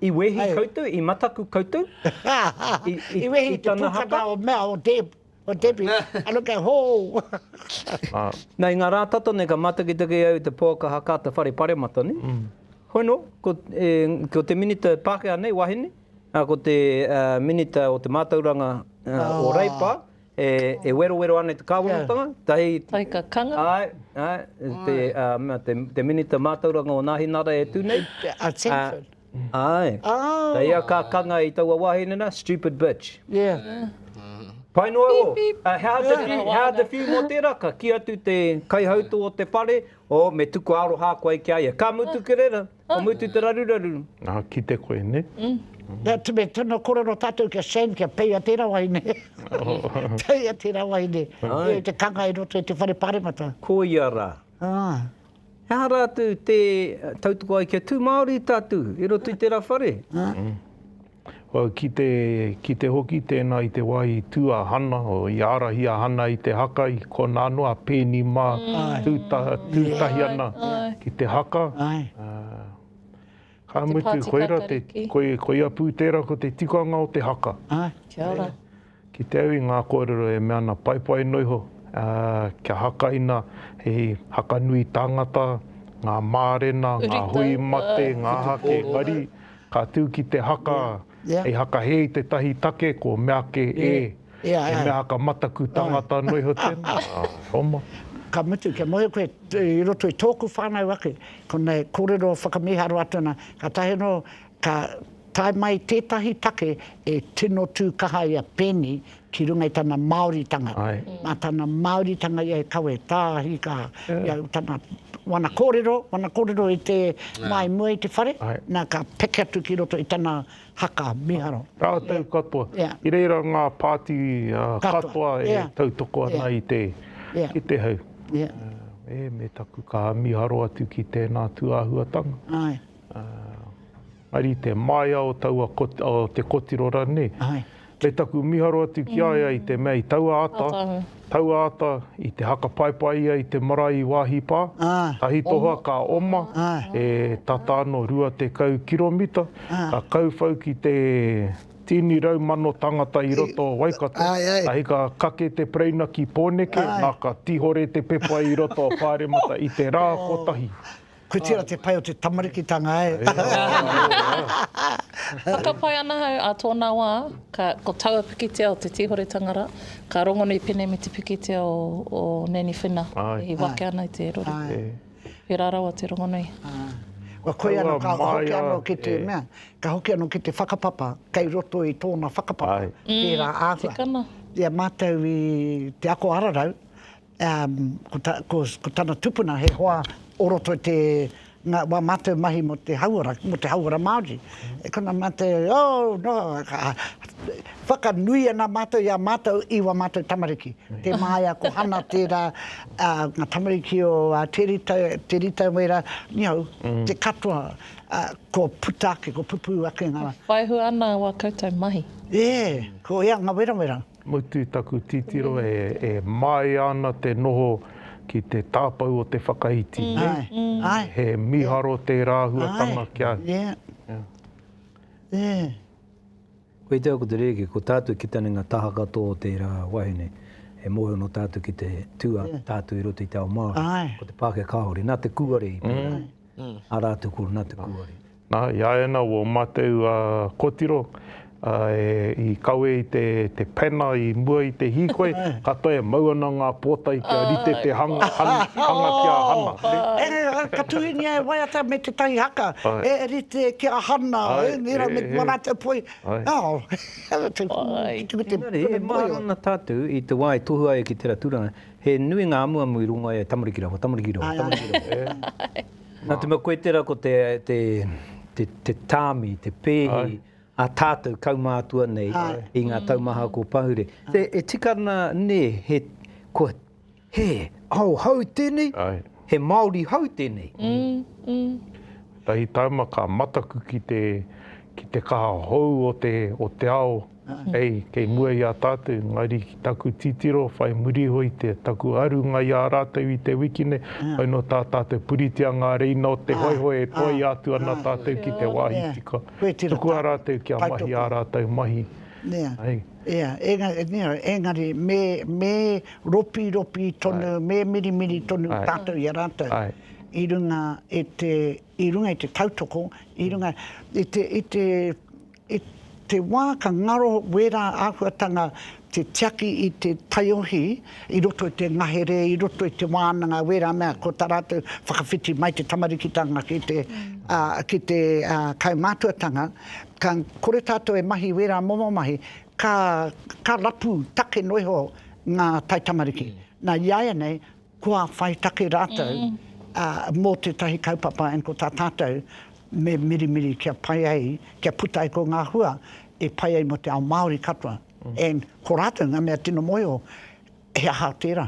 I wehi koutou, i mataku koutou i, i, I wehi i te tana haka? pūkana o mea o Deb, o Debbie, ano kei hō! Nā, i ngā rā tata nei ka mātakitaki au i te pouaka haka a te whare paremata, nē? Hoi nō, ko, e, ko te minita Pākehā nei, wahine, ā, ko te Minita o te Mātauranga o Reipa e werowero ana i te kāwanatanga, tahi, Tahi ka kanga. Āe, āe, te, mea, te, te Minita Mātauranga o Nāhinara e tū nei. A Sanford. Āe. Tahi a ka kanga i taua wahine nā, stupid bitch. Yeah. Pai noa iho. He aha te whiu, he aha te whiu mō tērā? Ka kī atu te kaihautū o te whare, oh, me tuku aroha koe ki a ia. Ka mutu ki reira. Ka mutu te raruraru. Nā, kite koe, ne? Nā, te me tino kōrero tātou ki a Shane kia peia tērā wahine. Peia tērā wahine. E te kanga i roto i te whare paremata. Koia rā. He aha rātou tē tautoko ai kia tū Māori tātou i roto i tērā whare? Well, ki te, ki te hoki tēnā i te wā i tū a Hana, o, i ārahi a Hana i te haka, i konā noa a Peeni mā tū, ta, tū tahi ana ki te haka. Ka Te mutu, pāti koira te, kakariki. koi, koia pū tērā ko te tikanga o te haka. Kia ora. Ki te au i ngā kōrero e mea ana paipai noa iho, ā, kia hakaina he hakanui tāngata, ngā mārena, ngā hui mate, ngā hake, engari ka tū ki te haka, hei hakahē i tētahi take, ko mea ake e, he mea haka mataku tangata noa iho tēnā, ā, homa. Ka mutu, kia mōhio koe, i roto i tōku whānau ake, konei kōrero whakamīharo atu ana, kātahi anō ka Tae mai tētahi take e tino tū kaha ai a Penny ki runga i tana Māoritanga. Mā tana Māoritanga ia e kawe tāhi kaha i a tana, wana kōrero, wana kōrero i te mai mua i te whare, nā ka peke atu ki roto i tana haka miharo. Rātou katoa. I reira ngā pāti katoa e tautoko ana i te, i te hau. E, me taku kaha miharo atu ki tēnā tūāhuatanga. Engari te maia o taua o te kotiro ranei. Me taku miharo atu ki a ia i te mea i taua ata, taua ata i te haka paepae ia i te marae i Waahi Pā, tahi toha ka oma, e tata ano 20 kiromita, ka kauwhau ki te tini raumano tangata i roto o Waikato, tahi ka kake te pereina ki Pōneke, na ka tihore te pepa i roto o Pāremata i te rā kotahi. Koe tera te pai o te tamarikitanga e. Whakapae ana ahau a tōna wā, ka, ko taua pikitia o te tīhoretanga rā, ka rongonui pēnei me te pikitia o, o Nanny Whina e wake ana i te rori. Pērā rawa te rongonui. Kua koe anō ka hoki anō ki te mea, ka hoki anō ki te whakapapa, kei roto i tōna whakapapa, tērā āhua. Tikana. I a mātou i te ako ararau, ko, ta, ko, ko tana tupuna he hoa o roto i te, ngā, wā mātou mahi mō te hauora, mō te hauora Māori. E kona mātou, oh, no, ka, whakanui ana mātou i a mātou i wā mātou tamariki. Te māia, ko Hana tērā, uh, ngā tamariki o uh, Te Rita, Te Rita wērā, you know, mm. te katoa, uh, ko puta ake, ko pupū ake ngā. Whai hua ana wā koutou mahi. Yeah, ko ia ngā werawera. Mutu taku titiro e māia ana te noho ki te tāpau o te whakaiti, nē? He mīharo tērā āhuatanga ki a au. Koia te au ko te rerekē, ko tātou ki tana ngā taha katoa o tērā wahine, e mōhio nō tātou ki te tū a tātou i roto i te ao Māori. Ko te Pākehā kāore, nā te kūare i pērā. Ā rātou koro, nā te kūare. Nā, i a ēnā wō mātou kōtiro, I kawe i te panner i mua i te hīkoi, katoa e mau ana ngā pōtae kia rite te hanga, hanga ki a Hana. Ka tuhingia e waiata me tētahi haka, e rite ki a Hana, ērā me wā rātou poi. Engari, e mahara ana tātou i te wā i tohua ai ki tērā tūranga, he nui ngā amuamu i rongo ai e tamariki rawa, tamariki rawa, tamariki rawa. Nā te mea koe tērā ko te tāmi, te pēhi, a tātou kaumātua nei i ngā taumaha ko pahure. E tika ana nē, he, kua, he ao hou tēnei, he Māori hou tēnei. Tahi taima ka mataku ki te, ki te kaha hou o te, o te ao, ei, kei mua i a tātou, engari ki taku titiro, whai muri iho i te, taku arunga i a rātou i te wiki nei, whai nō tā tātou puritia ngā reina o te hoehoe e toia atu ana tātou ki te wāhi tika. Tukua rātou kia mahi ā rātou mahi. Ia, engari me, me ropiropi tonu, me mirimiri tonu tātou i a rātou i runga i te, i runga i te tautoko, i runga i te, i te, i te wā ka ngaro wērā āhuatanga te tiaki i te taiohi i roto i te ngahere, i roto i te wānanga, wērā mea, ko tā rātou whakawhiti mai te tamarikitanga ki te, ā, ki te kaumātuatanga, ka kore tātou e mahi wērā momo mahi, ka, ka rapu take noa iho ngā taitamariki. Nā, iāianei, Kua whai take rātou mō tētahi kaupapa and ko tā tātou me mirimiri kia pai ai, kia puta ai ko ngā hua e pai ai mō te ao Māori katoa. And ko rātou ngā mea tino mōhio he aha tērā.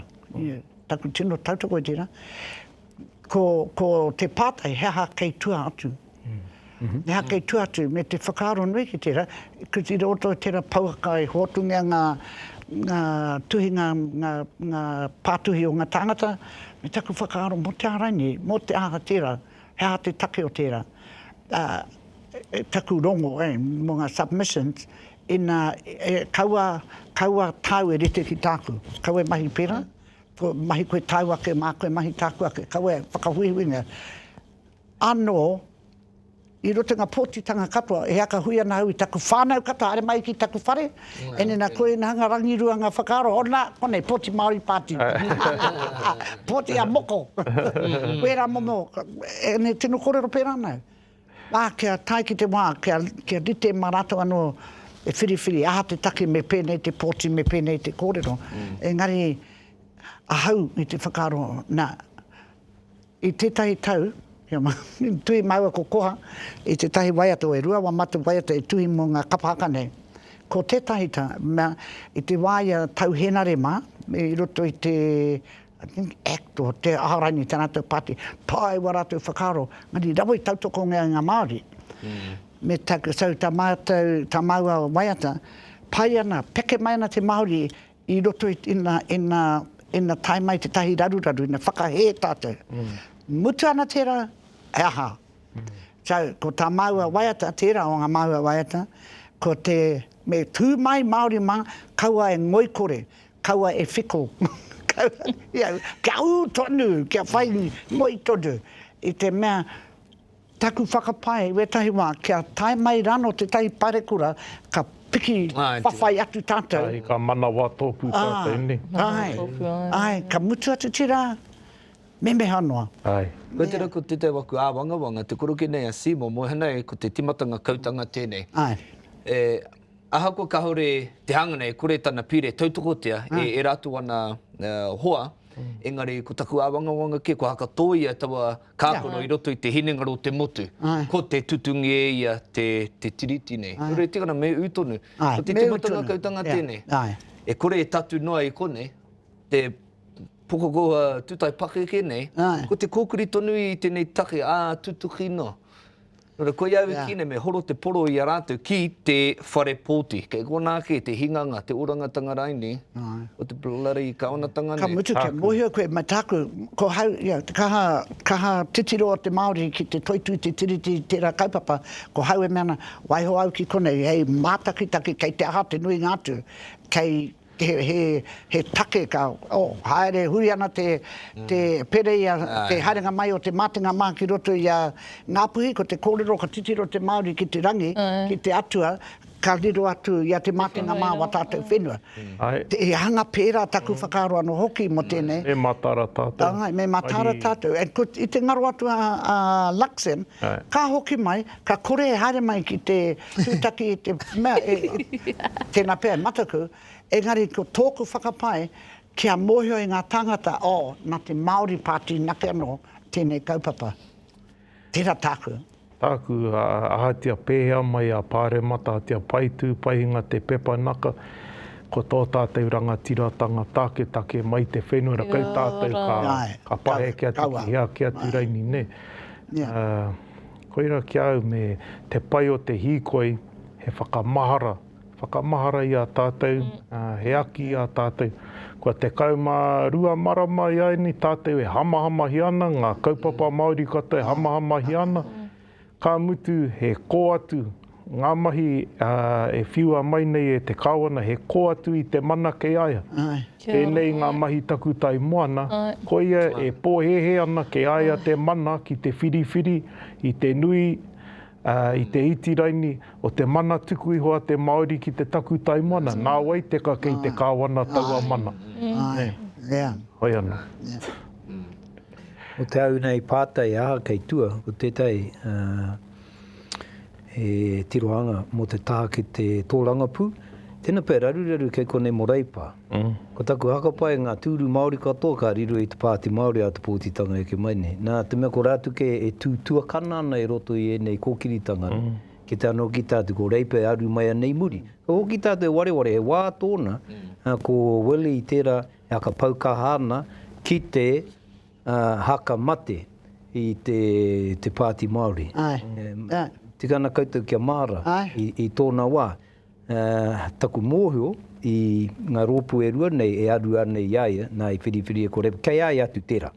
Taku tino tautoko i tērā. Ko, ko te pātai he aha kei tua atu. He aha kei tua atu, me te whakaaro nui ki tērā, i roto i tērā pouaka i hoatungia ngā, ngā tuhinga, ngā, ngā pātuhi o ngā tāngata, me taku whakaaro mō te aha rainei, mō te aha tērā, he aha te take o tērā. Ā, taku rongo, eh, mō ngā submissions, ina, e, kaua, kaua tāu e rite ki tāku, kaua e mahi pērā, ko mahi koe tāu ake, māku e mahi tāku ake, kaua e whakahuihuingia. Anō, i roto i ngā pōtitanga katoa, e aka hui ana au i taku whānau katoa, haere mai ki taku whare, ene nā koe ina hanga rangirua ngā whakaaro, hona, konei, pōti Māori Party. Pōti a moko. Wērā momo, ene tino kōrero pērā ana au. Ā, kia tae ki te wā, kia, kia rite mā rātou anō e whiriwhiri, aha te take me pēnei te pōti, me pēnei te kōrero. Engari, ahau i te whakaaro, nā, I tētahi tau, i tuhi māua ko Koha i tētahi waiata, e rua wā mātou waiata i tuhi mō ngā kapa haka nei. Ko tētahi tā, mea, i te wā i a Tau Hēnare mā, i roto i te, I think, Act or Te Ahorangi, tā rātou pāti, pai wā rātou whakaaro, engari rawa i tautokongia e ngā Māori. Me taku, so tā mātou, tā māua waiata, pai ana, peke mai ana te Māori I roto i ina, ina, ina tae mai tētahi raruraru, ina whakahē tātou. Mutu ana tērā, he aha? So, ko tā māua waiata, tērā o ngā māua waiata, ko te, me tū mai Māori mā, kaua e ngoikore, kaua e whiko. Kaua, ia, kia ū tonu, kia whai ngoi tonu. I te mea, Taku whakapae i wētahi wā, kia tae mai rano tētahi parekura, ka piki whawhai atu tātou. Āe, ka manawa tōpū tātou, nē. Āe, āe, ka mutu atu tērā, memeha noa. Āe. Koe tērā ko tētahi o aku āwangawanga, te koroke nei a Seymour, moe ana e ko te timatanga kautanga tēnei. Āe. E, ahakoa kāore te hanga nei, kore tana pire tautokotia e ērā atu ana hoa, engari ko taku āwangawanga kē, kua hakatōia taua Kākano i roto i te hinengaro o te motu, ko te tutungi e ia te tiriti nei. Nō reira, tika ana, me ū tonu. Ko te timatanga kautanga tēnei. E kore e tatu noa i konei, te pokokoha tūtae pakeke nei, ko te kōkiri tonu i tēnei take, ā, tutuki noa. Nō reira, koia au e kī nei, me horo te poro i a rātou ki te whare pōti. Kei konā kē te hinganga, te orangatanga raini o te bloody kāwanatanga nei. Ka mutu kia mōhio koe, me tāku, ko hau, you know, te kaha, kaha titiro o te Māori ki te toitū te Tiriti i tērā kaupapa, ko hau e mea ana, waiho au ki konei, hei mātakitaki kei te aha te nuinga atu, kei he, he, he take ka, oh, haere, huri ana te, te pere i a, te haerenga mai o te mātenga mā ki roto i a Ngāpuhi, ko te kōrero ka titiro te Māori ki te rangi, ki te atua, ka riro atu i a Te Mātenga mā wā tātou whenua. He hanga pērā taku whakaaro anō hoki mō tēnei. Me mataara tātou. Āe, me mataara tātou. And ko, i te ngaro atu a, a Luxem, ka hoki mai, ka kore e haere mai ki te tūtaki i te mea, e, tēnā pea e mataku, engari ko tōku whakapae, kia mōhio i ngā tāngata, oh, nā te Māori Party nake anō tēnei kaupapa. Tērā tāku. Tāku, ahatia pēhea mai a Pāremata, ahatia pai tū, pai hinga te pepa naka, ko tō tātou rangatiratanga taketake mai te whenua ra kau tātou ka, ka paheke atu ki hea ke atu raini, nē. Koira ki a au me te pai o te hīkoi he whakamahara Whakamahara i a tātou, he aki i a tātou. Kua 12 marama i āianei tātou e hamahamahia ana, ngā kaupapa Māori katoa e hamahamahia ana. Ka mutu he kō atu ngā mahi e whiua mai nei e te Kāwana, he kō atu i te mana kei a ia. Pēnei ngā mahi takutai moana, koia e pōhēhē ana kei a ia te mana ki te whiriwhiri i te nui ā, i te iti raini o te mana tuku iho a te Māori ki te takutai moana, nā wai teka kei te kāwana taua mana. Āe, yeah. Hoi anō. O te au nei pātai aha kei tua, ko tētahi he tirohanga mō te taha ki te tōrangapū, tēnā pea raruraru kei konei mō Reipa. Ko taku hakapae ngā tūru Māori katoa ka riro i te Pāti Māori a te pōtitanga eke mai nei. Nā te mea ko rātou kē e tū tuakana ana i roto i ēnei kōkiritanga, ki te anō ki tātou ko Reipa e aru mai ana i muri. Ka hoki tātou e wareware, he wā tōna, ko Willie tērā e hakapau kaha ana ki te haka mate i te Pāti Māori. Tika ana koutou kia māra i tōna wā. Taku mōhio i ngā rōpū e rua nei e aru ana i a ia, nā i whiriwhiri e kore, kei a ia atu tērā.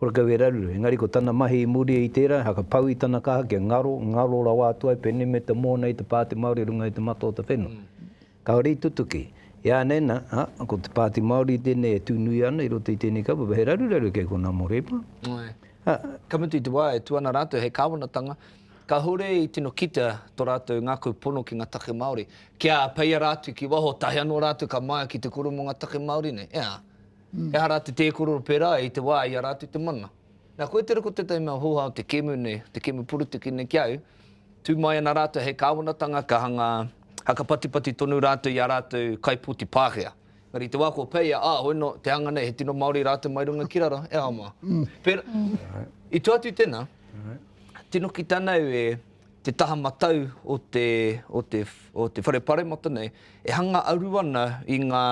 Horakau e raruraru. Engari ko tana mahi i muri i tērā, hakapau i tana kaha kia ngaro, ngaro rawa atu ai, pēnei me te moana i te Pāti Māori i runga i te mata o te whenua. Kāore i tutuki. I ānei nā, ā, ko te Pāti Māori tēnei e tū nui ana i roto i tēnei kaupapa, he raruraru kei konā mō Reipa. Ka mutu i te wā e tū ana rātou hei kāwanatanga, kāore i tino kitea tō rātou ngākau pono ki ngā take Māori. Kia peia rātou ki waho, tahi anō rātou ka maea ki te koro mō ngā take Māori nei. Ea. He aha rātou tē korero pērā i te wā i a rātou te mana. Nā, koia tērā ko tētahi mea hōhā o te kēmu nei, te kēmu porotiki nei ki a au, tū mai ana rātou hei kāwanatanga ka hanga hakapatipati tonu rātou i ā rātou kaipōti Pākehā. Engari i te wā kua peia, ā, hoi nō, te hanga nei, he tino Māori rātou mai runga ki raro, e aha mā. Pērā, i tua atu i tēnā, tino kite ana au e te taha matau o te, o te, o te whare paremata nei, e hanga aru ana i ngā,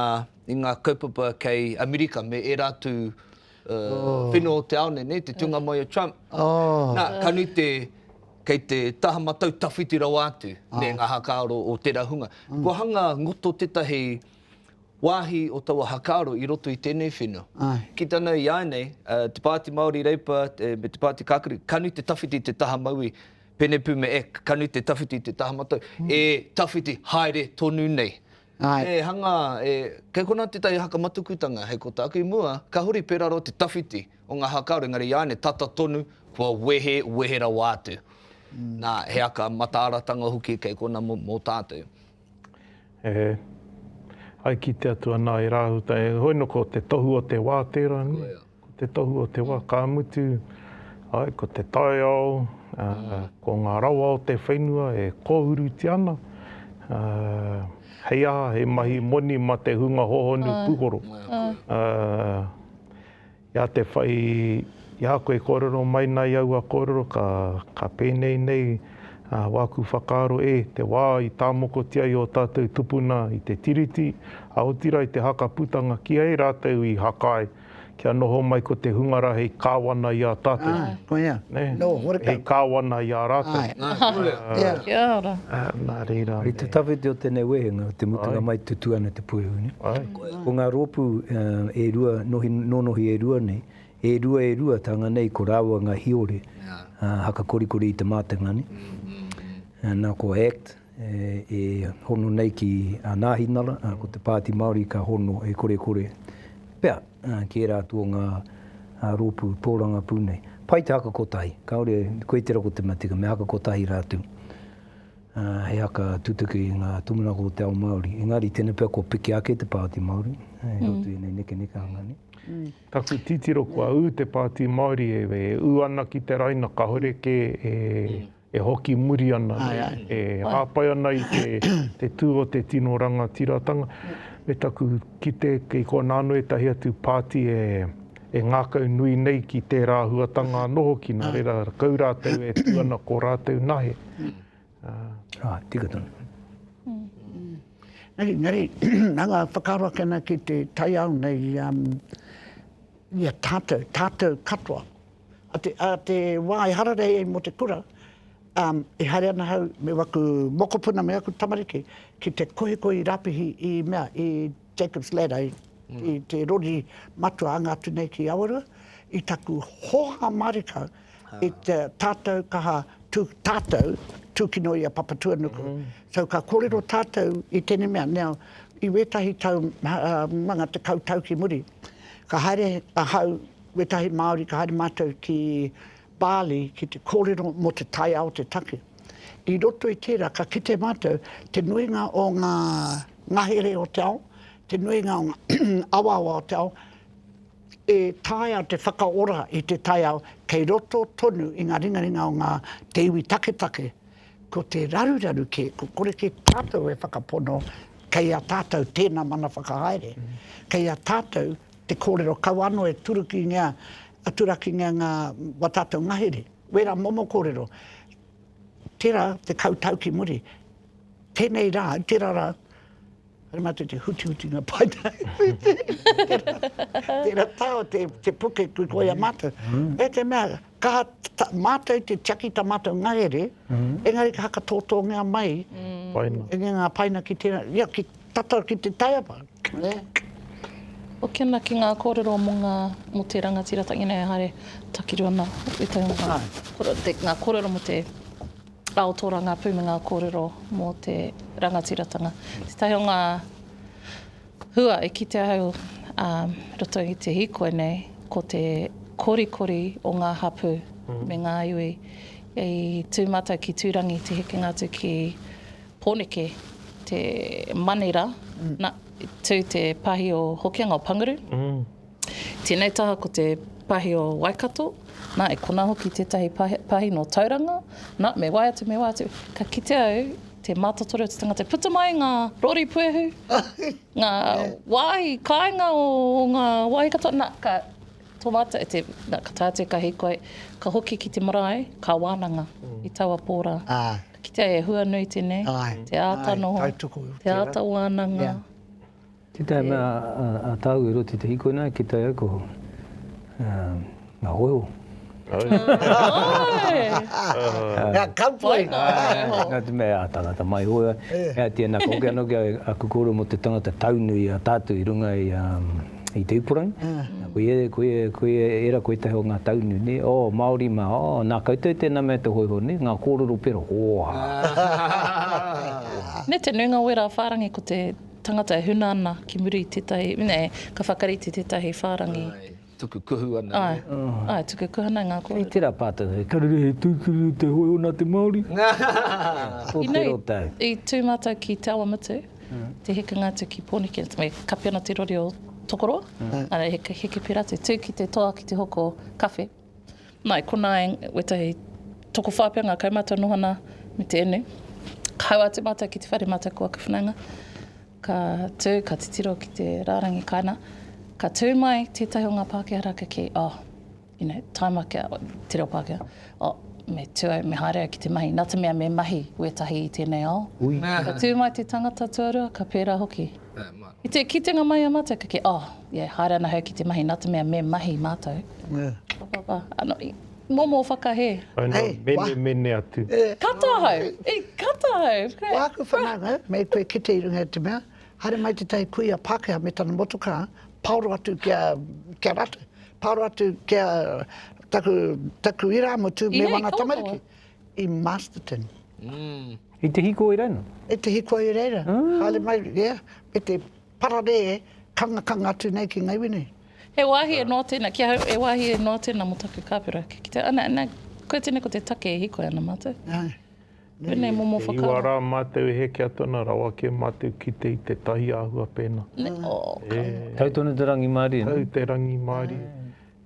i ngā kaupapa kei Amerika me ērā atu uh, whenua o te ao nei, nei, te tūnga mai o Trump. Oh. Nā, ka nui te, kei te taha matau tawhiti rawa atu, mm. ngā hakaaro o tērā hunga. Mm. Kua hanga ngoto tētahi wāhi o taua hakaaro i roto i tēnei whenua. Āe. Ki tana i āianei, te Pāti Māori Reipa me te Pāti Kākari, ka nui te tawhiti te taha mauī, Penepu me Ek, ka nui te tawhiti te taha matau, e tawhiti haere tonu nei. Āe. E hanga, e, kei konā tētahi haka matukutanga hei ko tāku i mua, ka huri pērā rawa te tawhiti o ngā hakaaro, engari i āianei tata tonu kua wehe, wehe rawa atu. Nā, he aka mataaratanga hoki kei konā mō tātou. E ai ki te Atua nā e Rāhuta, e hoi no ko te tohu o te wā tērā, nē? Ko te tohu o te wā, ka mutu, ai, ko te taiao, ko ngā rawa o te whenua e kōhurutia ana, hei aha, he mahi moni mā te hunga hohonu puhoro. I a te whai, i a koe kōrero mai nā i aua kōrero, ka, ka pēnei nei wāku whakaaro, e, te wā i tāmokotia i ō tātou tupuna i te Tiriti, ā, otirā i te haka putanga, kīhai rātou i hakae kia noho mai ko te hunga rā hei kāwana i a tātou. Āe, koia. Nē? No, horekau. Hei kāwana i a rātou. Āe. Āe. Kia ora. Nā reira. I te tawhiti o tēnei wehenga, te mutunga mai tutū ana te puehu, nē? Āe. Ko ngā rōpū e rua, nohi, nōnohi e rua nei, e rua e rua tānga nei ko rāua ngā hiore, haka korikori i te mātenga, nē? Nā ko act e hono nei ki a Nāhinara, ko te Pāti Māori ka hono e korekore pea ki ērā atu o ngā rōpū tōrangapū nei. Pai te haka kotahi, kāore, koe tērā ko te mea tika, me haka kotahi rātou. Hei haka tutuki i ngā tūmanako o te ao Māori. Engari tēnei pea kua piki ake te Pāti Māori i roto i ēnei nekenekehanga nei. Taku titiro kua ū te Pāti Māori e ū ana ki te raina kāore kē e hoki muri ana, e hāpai ana i te tū o te tino rangatiratanga. Me taku kite kei konā anō ētahi atu pāti e ngākau nui nei ki tērā āhuatanga anō hoki, nā reira kau rātou e tū ana ko rātou nahe. Ā, tika tonu. Engari, engari, nā ngā whakaaro ake ana ki te taiao nei, i a tātou, tātou katoa. A te, a te wā e hararei ai mō te kura, um, e haere ana hau me waku mokopuna, me aku tamariki, ki te kohikohi rāpihi i mea, i Jacob's Ladder, i, i te rori matua anga atu nei ki Awarua, i taku hoha mārika, i te tātou kaha tū, tātou tūkino i a Papatuanuku. So ka kōrero tātou i tēnei mea, now, i wētahi tau, uh, manga tekau tau ki muri, ka haere ahau, wētahi Māori, ka haere mātou ki Bali ki te kōrero mō te taiao te take. I roto i tērā, ka kite mātou te nuinga o ngā ngahere o te ao, te nuinga o ngā awaawa o te ao, E taea te whakaora i te taiao kei roto tonu i ngā ringaringa o ngā te iwi taketake. Ko te raruraru kē, ko kore kē tātou e whakapono kei a tātou tēnā mana whakahaere. Kei a tātou te kōrero kaua anō e turukingia, turakingia ngā wā tātou ngahere. Wērā momo kōrero. Tērā te tau ki muri. Tēnei rā, tērā rā, Haere mātou te hutihutinga paetae. Tērā tā o te, te puke kui koe a mātou. E te mea, kaha ta, mātou te tiaki tā mātou ngahere, engari ka hakatōtōngia mai Paina. e ngā paina ki tērā, ia, ki tata ki te taiapa. Ne? Hoki ana ki ngā kōrero mō ngā, mō te rangatiratanga, you know, haere takiru ana ētahi o ngā, te, ngā kōrero mō te ao tōrangapū me ngā kōrero mō te rangatiratanga. Tētahi o ngā hua e kite ahau roto i te hīkoi nei, ko te korikori o ngā hapū me ngā iwi. I tū mātou ki Tūrangi te hekenga atu ki Pōneke, te Manera, na, tū te pahi o Hokianga o Panguru. Tēnei taha ko te pahi o Waikato, nā, e kona hoki tētahi pahi nō Tauranga, nā, me wai atu, me wai atu. Ka kite au te mātotoru o te tangata, puta mai ngā rori puehu, ngā wāhi kāinga o ngā wāhi katoa, nā, ka tō mātou, te, nā, ka tae atu ka hīkoi, ka hoki ki te marae, ka wānanga i taua pō rā. Ka kitea he hua nui tēnei, te āta noho, te āta wānanga. Tētahi mea a tāu i roto i te hīkoi nei, ki te au ko ngā hōiho. Āe! Ngā kaupoi! Nā te mea a tangata mai hōiho. Ea tēnā, ka hoki anō ki aku kōrero mō te tangata taunui a tātou i runga i te ipurangi. Ko ia, ko ia, ko ia, ērā ko ētahi o ngā taunui, nē, oh, Māori mā, oh, nā koutou tēnā mea te hōiho, nē, ngā kōrero pērā, hōhā. Nē, te nuinga o ērā whārangi ko te Tangata e huna ana ki muri i tētahi, nē, ka whakarite tētahi whārangi. Āe, tuku kuhu ana, nē. Āe, āe, tuku kuhu ana i ngā kōrero. Kei tērā pātai, he karere he tūturu te hōiho nā te Māori? I nui, i tū mātou ki Te Awamutu, te hekenga atu ki Pōneke, me kapi ana te rori o Tokoroa, āe, heke, heke pērā atu, tū ki te toa ki te hoko kawhe. Nā, i konā e wētahi tokowhā pea ngā kaumātua noho ana me te inu. Ka hau atu mātou ki te whare mātou ko aku whanaunga. Ka tū, ka titiro ki te rārangi kāinga. Ka tū mai tētahi o ngā Pākehā rā ka kī, oh, you know, taima kia, te reo Pākehā, oh, me tū au, me haere au ki te mahi, nā te mea me mahi wētahi i tēnei ao. Ui. Ka tū mai te tangata tuarua, ka pērā hoki. I te kitenga mai a mātou, ka kī, oh, yeah, haere ana hau ki te mahi, nā te mea me mahi mātou. Yeah. Pa, pa, pa. Ano, i, momo whakahē. Ai no, mene, mene atu. Kata ahau, i kata ahau. Wāku whanaunga, me koe kite i runga i te mea, haere mai tētahi kuia Pākehā me tana motokā, paoro atu ki a, ki a rātou, paoro atu ki a taku, taku irāmutu me wana tamariki. I Masterton. I te hikoi reira? I te hikoi reira. Haere mai, yeah, me te pararē kangakanga atu nei ki ngā iwi nei. He wāhi e noa tēnā, ki ahau, he wāhi e noa tēnā mō taku kāpura. Ki te, ana, ana, koia tēnei ko te take e hikoi ana mātou. Āe. Pēnei momo whakaaro. E iwa rā mātou e heke atu ana, rawa kē mātou kite i tētahi āhua pēnā. Oh, come on. Tau tonu te rangimārie. Tau te rangimārie.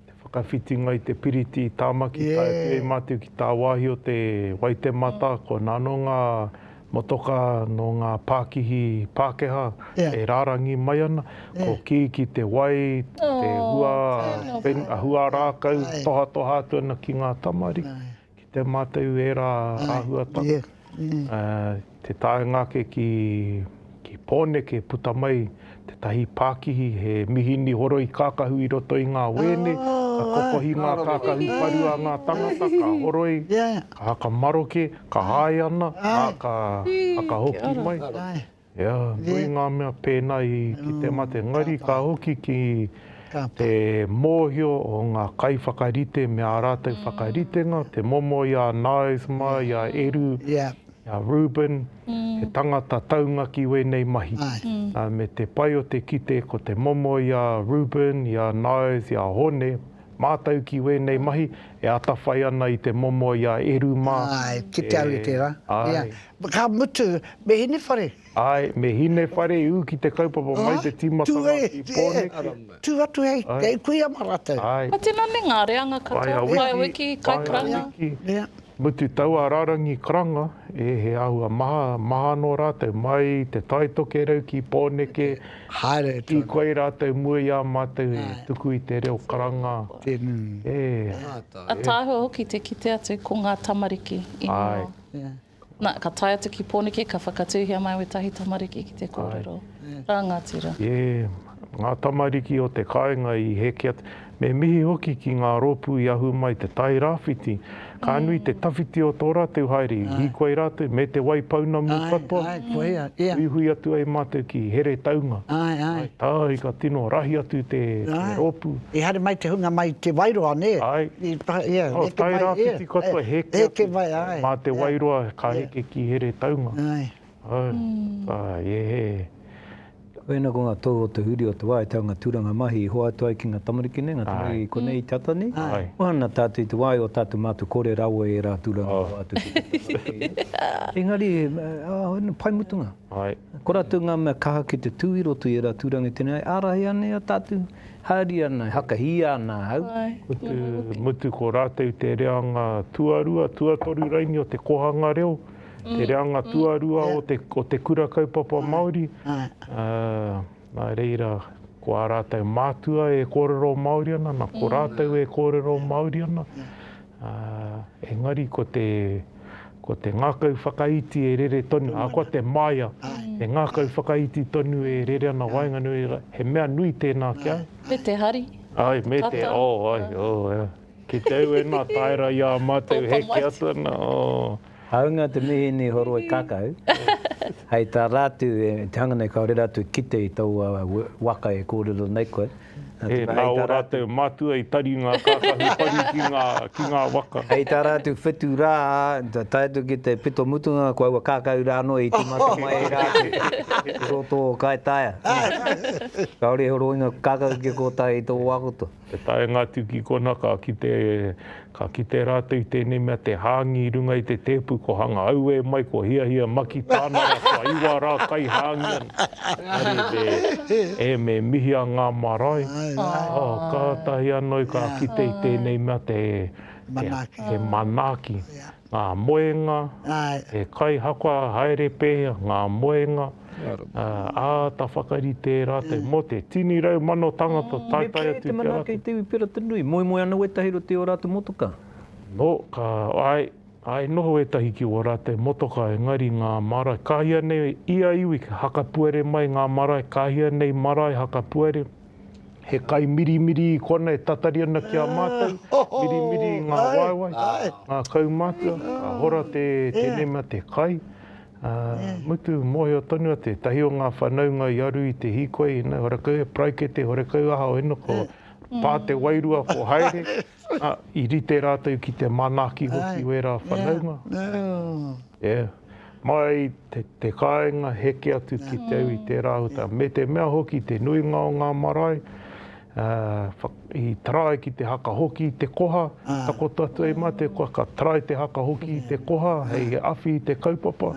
Te whakawhitinga i te piriti i Tāmaki, tae atu ai mātou ki tāwāhi o te Waitemata, ko nā nō ngā motokā nō ngā pākihi Pākehā e rārangi mai ana, ko kī ki te wai, te hua, hua rākau, tohatoha atu ana ki ngā tamariki. Ki te mātou ērā āhuatanga, te taenga ake ki Pōneke puta mai tētahi pākihi he mihini horoi kākahu i roto i ngā wēne, ka kokohi ngā kākahu paru a ngā tangata, ka horoi, ka haka maroke, ka hae ana, ā, ka hoki mai. Ia, nui ngā mea pēnā i kite mate, engari ka hoki ki te mōhio o ngā kaiwhakarite me ā rātou whakaritenga, te momo i a Niles mā, i a Eru, i a Reuben, he tangata taunga ki wēnei mahi. Me te pai o te kite ko te momo i a Reuben, i a Niles, i a Hone, mātau ki wēnei mahi, e atawhai ana i te momo i a Eru mā. Āe, kite au i tērā. Āe. Ka mutu, me Hinewhare. Āe, me Hinewhare i ū ki te kaupapa mai te tīmatanga ki Pōneke. Tū atu hei, hei kuia mā rātou. Āe. Ka tino ne ngā reanga katoa, Whaea Wiki, kai karanga. Whaea Wiki, mutu taua rarangi karanga, e he āhua maha, maha anō rātou, mai Te Tai Tokerau ki Pōneke, Haere tonu. Hīkoi rātou mua i a mātou e tuku i te reo karanga. Tēnā. E. Ataahua hoki te kite atu ko ngā tamariki i mua. Āe. Na, ka tae atu ki Pōneke, ka whakatūhia mai wētahi tamariki ki te kōrero rangatira. E, ngā tamariki o te kāinga i heke atu. Me mihi hoki ki ngā rōpū i ahu mai te Tai Rāwhiti. Ka nui te tawhiti o tō rātou haere, i hīkoi rātou me Te Waipounamu katoa. Āe, āe, koia, ia. Huihui atu ai mātou ki Heretaunga. Āe, āe. Tāi, ka tino rahi atu te rōpū. I haere mai te hunga mai Te Wairoa, nē? Āe. I, ia, Oh, heke mai, ia. Tairāwhiti katoa, heke atu. Heke mai, āe. Mā Te Wairoa ka heke ki Heretaunga. Āe. Āe, āe, e he. Koina ko ngā tohu o te huri o te wā i taunga tūranga mahi i hoatu ai ki ngā tamariki nei, ngā tamariki i konei i te ata nei. Āe. Moe ana tātou i te wā i ō tātou mātua kore rawa ērā tūranga i hoatu ki te tamariki nei. Engari, ā, pai mutunga. Āe. Ko rātou ngā mea kaha ki te tū i roto i ērā tūranga i tēnei, ārahi ana i a tātou, haere ana, hakahīa ana ahau. Mutu, mutu ko rātou te reanga tuarua, tuatoru raini o te kohanga reo, te reanga tuarua o te, o te kura kaupapa Māori. Ā, nā reira, ko ā rātou mātua e kōrero Māori ana, nā, ko rātou e kōrero Māori ana. Ā, engari ko te, ko te ngākau whakaiti e rere tonu, ahakoa te māia, he ngākau whakaiti tonu e rere ana waenganui, he mea nui tēnā ki a au. Me te hari. Āe, me te, oh, āe, oh, yeah. Ki te au e nā taera i a mātou heke atu ana, oh. Hāunga te mihini horoi kakau, hei tā rātou, te hanga nei kāore rātou e kite i taua waka e kōrero nei koe, E, nā ō rātou mātua i tari ngā kākahu paru ki ngā, ki ngā waka. Hei tā rātou whetu rā, tae atu ki te pito mutunga, ko aua kākahu rā anō i tīmata mai ai rātou i roto o Kaitaia. Kāore he horoinga kākahu kia kōtahi i tō wā katoa. Te taenga atu ki kona ka kite, ka kite rātou i tēnei mea te hāngi i runga i te tēpu, ko hanga auē mai, ko hiahia maki tāna rā, kua iwa rā kai hāngi ana. Engari me, e, me mihia ngā marae, oh, kātahi anō ka kite i tēnei mea te, te, te manaaki. Ngā moenga, he kai haka haere pēhea, ngā moenga, āta whakarite e rātou mō te 100,000 tangata taetae atu ki a rātou. Me pēhea te manaaki i te iwi pera te nui, moemoe ana wētahi roto i ō rātou motoka? No, ka, āe, āe noho ētahi ki ō rātou motoka, engari ngā marae, ka hia nei ia iwi hakapuare mai ngā marae, ka hia nei marae hakapuare. He kai mirimiri i kona e tatari ana ki a mātou, mirimiri i ngā waewae, ngā kaumātua, ka hora te, tēnei mea te kai. Ā, mutu, mōhio tonu atu, tētahi o ngā whanaunga i aru i te hīkoi, ina, horekau he paraikete, horekau aha, ina, ko pā te wairua, ko haere, ā, i rite rātou ki te manaaki hoki wērā whanaunga. Yeah. Mai te, te kāinga heke atu ki te au i tērā āhuatanga. Me te mea hoki, te nuinga o ngā marae, I try ki te haka hoki i te koha, takoto atu ai mātou koa ka try te haka hoki i te koha hei awhi i te kaupapa.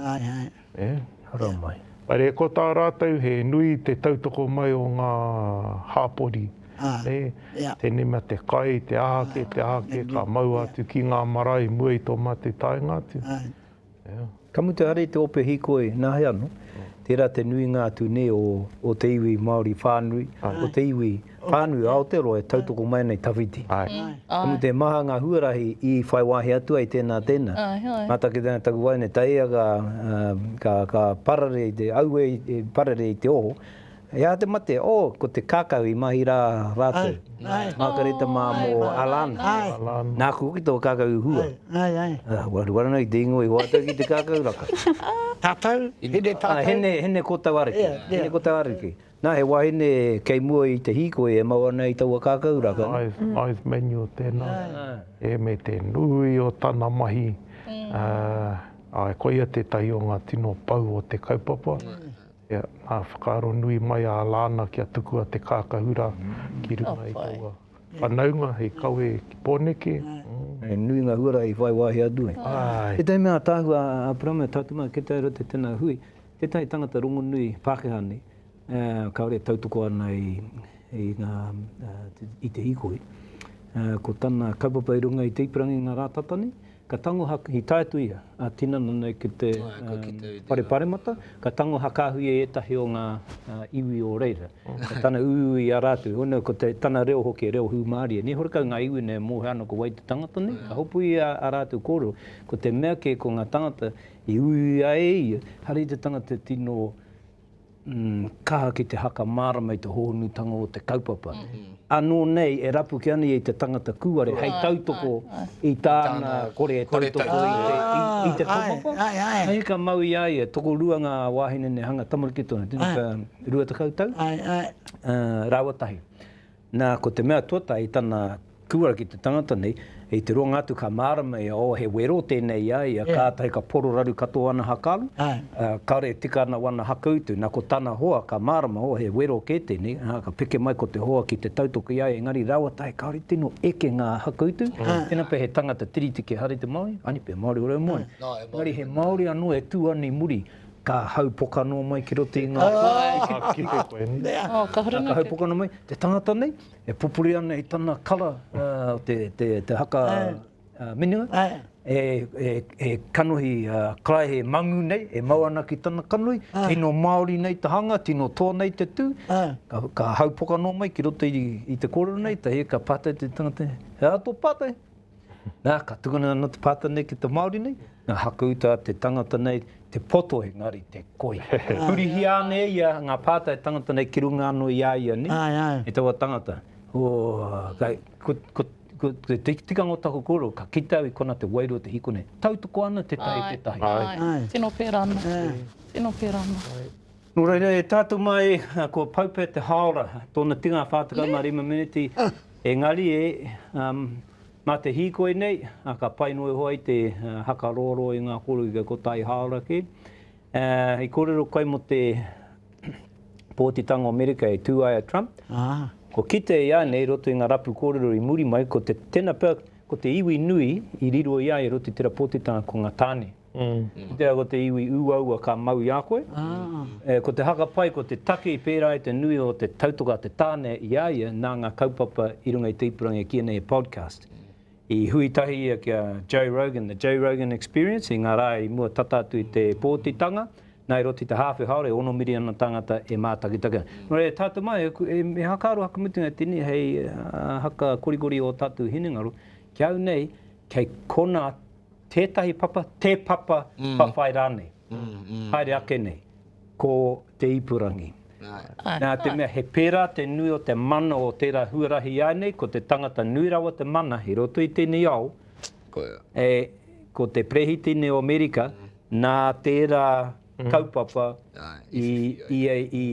E, haramai. Engari ko tā rātou he nui te tautoko mai o ngā hāpori, nē, tēnei mea te kai, te aha kē, te aha kē, ka mau atu ki ngā marae i mua i tō mātou taenga atu. Ka mutu haere i te ope hīkoi nā he ano, tērā te nuinga atu nē o te iwi Māori whānui, o te iwi whānui o Aotearoa e tautoko mai ana i tawhiti. Ka mutu he maha ngā huarahi i whai wāhi atu ai tēnā tēnā. Ngā take tēnā taku wahine taia ka, ka parare i te, aue i parare i te oho, He aha te mate? Oh, ko te kākahu i mahi rā rātou. Mākareta mā mō Alana. Nāku hoki tō kākahu i hua. Ai, ai. Waruwaru ana i te ingoa i hoatu ki te kākahu raka. Tātou, hine tātou. Hine, hine kōtau ariki. Hine kōtau ariki. Nā, he wahine kei mua i te hīkoi e mau ana i taua kākahu raka. Eyes, eyes manual tēnā. E me te nui o tana mahi. Āe, koia tētahi o ngā tino pou o te kaupapa. Ia, nā whakaaro nui mai a Alana kia tukua te kākahu rā ki runga i taua whanaunga hei kawe ki Pōneke. He nui ngā huarahi i whai wāhi atu ai. Tētahi mea ātaahua a Aperama e tātou mai, kei tae roto i tēnā hui, tētahi tangata rongonui Pākehā nei, kāore e tautoko ana i, i ngā, i te hīkoi. Ko tana kaupapa i runga i te ipurangi i ngā rā tata nei, Ka tango i tae atu ia, a tinana nei ki te whare paremata, ka tango hakahui e ētahi o ngā iwi o reira. Ko tana uiui i a rātou, hoi ko te, tana reo hoki he reo hūmārie. Nei horekau ngā iwi nei e mōhio ana ko wai te tangata nei, ka hopu ia a rātou kōrero. Ko te mea kē ko ngā tangata i uiuia e ia, haere i te tangata tino kaha ki te haka mārama i te hōhonutanga o te kaupapa. Anō nei e rapu ki ana ia i te tangata kūare hei tautoko i tāna kore e tautoko i te kaupapa. Hei ka mau i a ia, tokorua ngā wāhine nei hanga tamariki tonu, tēnā ka 20 tau, rāua tahi. Nā, ko te mea tuatahi, tana kūara ki te tangata nei, i te roanga atu ka mārama ia, oh, he wero tēnei i a ia, kātahi ka pororaru katoa ana hakaaro, ā, kāore e tika ana wana hakautu. Nā, ko tana hoa ka mārama, oh, he wero kē tēnei, ā, ka peke mai ko te hoa ki te tautoko i a ia, engari rawa tahi kāore tino eke ngā hakautu, tēnā pea he tangata tiriti kē haere te Māori, ani pea Māori ora e moe. Engari he Māori anō e tū ana i muri, Ka haupoka noa mai ki roto i ngā Ka kite koe, ne? Oh, ka huri Ka haupoka noa mai. Te tangata nei, e pupuri ana i tana kara o te, te, te haka minenga, e, e, e kanohi karaehe mangu nei, e mau ana ki tana kanohi, tino Māori nei te hanga, tino toa nei te tū, ka, ka haupoka noa mai ki roto i, i te kōrero nei, tahi ka pātai te tangata, he aha tō pātai? Nā, ka tukuna anō te pātai nei ki te Māori nei, nā, hakauta te tangata nei, te poto engari te koi. Hurihia ana e ia ngā pātai tangata nei ki runga anō i a ia, nē? I taua tangata. Oh, kai, ko, ko, ko te tikanga o taku kōrero, ka kite au i kona te wairua o te hiko nei. Tautoko ana tētahi i tētahi. Āe, tino pērā ana. Tino pērā ana. Nō reira, e tātou mai, kua pau pea te hāora, tōna tinga 45 meneti, engari e, mā te hīkoi nei, ka pai noa iho ai te hakarōrō i ngā kōrero ki kotahi hāora kē. I kōrero koe mō te pōtitanga o Amerika e tū ai a Trump. Kua kite i a nei i roto i ngā rapu kōrero i muri mai, ko te, tēnā pea, ko te iwi nui i riro i a ia i roto i tērā pōtitanga ko ngā tāne. Kitea ko te iwi uaua ka mau i a koe. Ko te haka pai, ko te take i pērā ai te nui o te tautoko a te tāne i a ia nā ngā kaupapa i runga i te ipurangi e kīia nei he podcast. I hui tahi ia ki a Joe Rogan, the Joe Rogan Experience, i ngā rā i mua tata atu i te pōtitanga, nā i roto i te hāwhe haora e ono miriona tāngata e mātakitaki ana. Nō reira, tātou mai, e hakaaro whakamutunga tēnei hei haka korikori o tātou hinengaro, ki au nei, kei konā tētahi papa, te papa whawhai rānei, haere ake nei, ko te ipurangi. Nā te mea he pērā te nui o te mana o tērā huarahi ānei, ko te tangata nui rawa te mana i roto i tēnei ao, e, ko te Perehitene o Amerika, nā tērā kaupapa i, i, i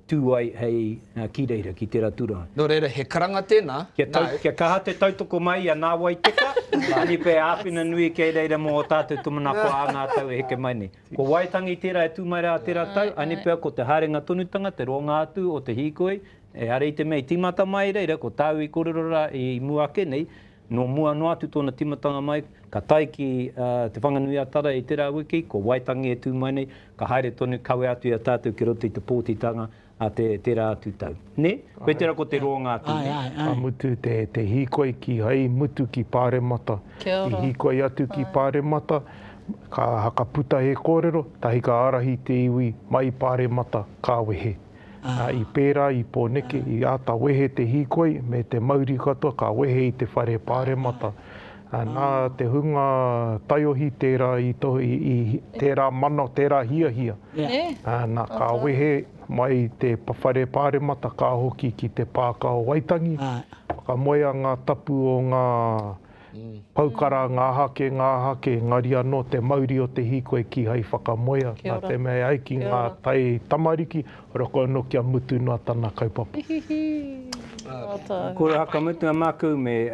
tū ai hei ki reira, ki tērā tūranga. Nō reira, he karanga tēnā, Kia tau, nāu. kia kaha te tautoko mai i a Nā Wai Teka, ani pea āwhina nui kei reira mō ō tātou tūmanako ā ngā tau e heke mai nei. Ko Waitangi tērā e tū mai rā tērā tau, ani pea ko te haerenga tonutanga, te roanga atu o te hīkoi, Ehara i te mea i tīmata mai i reira, ko tāu i kōrero rā i mua ake nei, nō mua noa atu tōna tīmatanga mai, ka tae ki Te Whanganui-a-Tara i tērā wiki, ko Waitangi e tū mai nei, ka haere tonu kawe atu i a tātou ki roto i te pōtitanga a te, tērā atu tau. Nē? Koe tērā ko te roanga atu, nē? Ka mutu te, te hīkoi kīhai i mutu ki Pāremata. Kia ora. I hīkoi atu ki Pāremata, ka, ka puta he kōrero, tahi ka ārahi te iwi mai i Pāremata, ka wehe. Ā, i pērā i Pōneke, i āta wehe te hīkoi me te mauri katoa, ka wehe i te whare Pāremata. Ā, nā te hunga taiohi tērā i tohu, i, i, tērā mana, tērā hiahia. Ā, nā, ka wehe mai i te whare pāremata, ka hoki ki te pāka o Waitangi, whakamoea ngā tapu o ngā poukara, ngā hake, ngā hake, engari anō te mauri o te hīkoi kīhai whakamoea, nā te mea e ai ki ngā tai tamariki, Roko anō kia mutu noa tana kaupapa. Ko whakamutunga māku me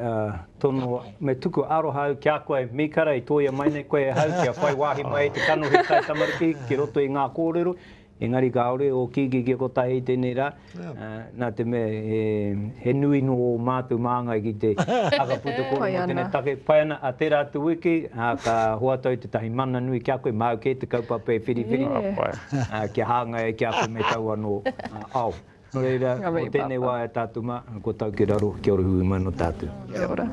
tono, me tuku aroha au ki a koe, Mīkara, i tōia mai nei koe e hau kia whai wāhi mai ai te kanohi tai tamariki ki roto i ngā kōrero, engari kāore ō kīkī kia kotahi i tēnei rā, nā te mea he nui nō ō mātou māngai ki te whakaputa kōrero mō tēnei take. Pai ana, ā tērā atu wiki, ka hoatu au tētahi mana nui ki a koe, māu kē te kaupapa e whiriwhiri. Ā, kia hāngai ai ki a koe me tau anō ao. Nō reira, mō tēnei wā e tātou mā, ko tau ki raro, kia ora hui mai anō tātou. Kia ora.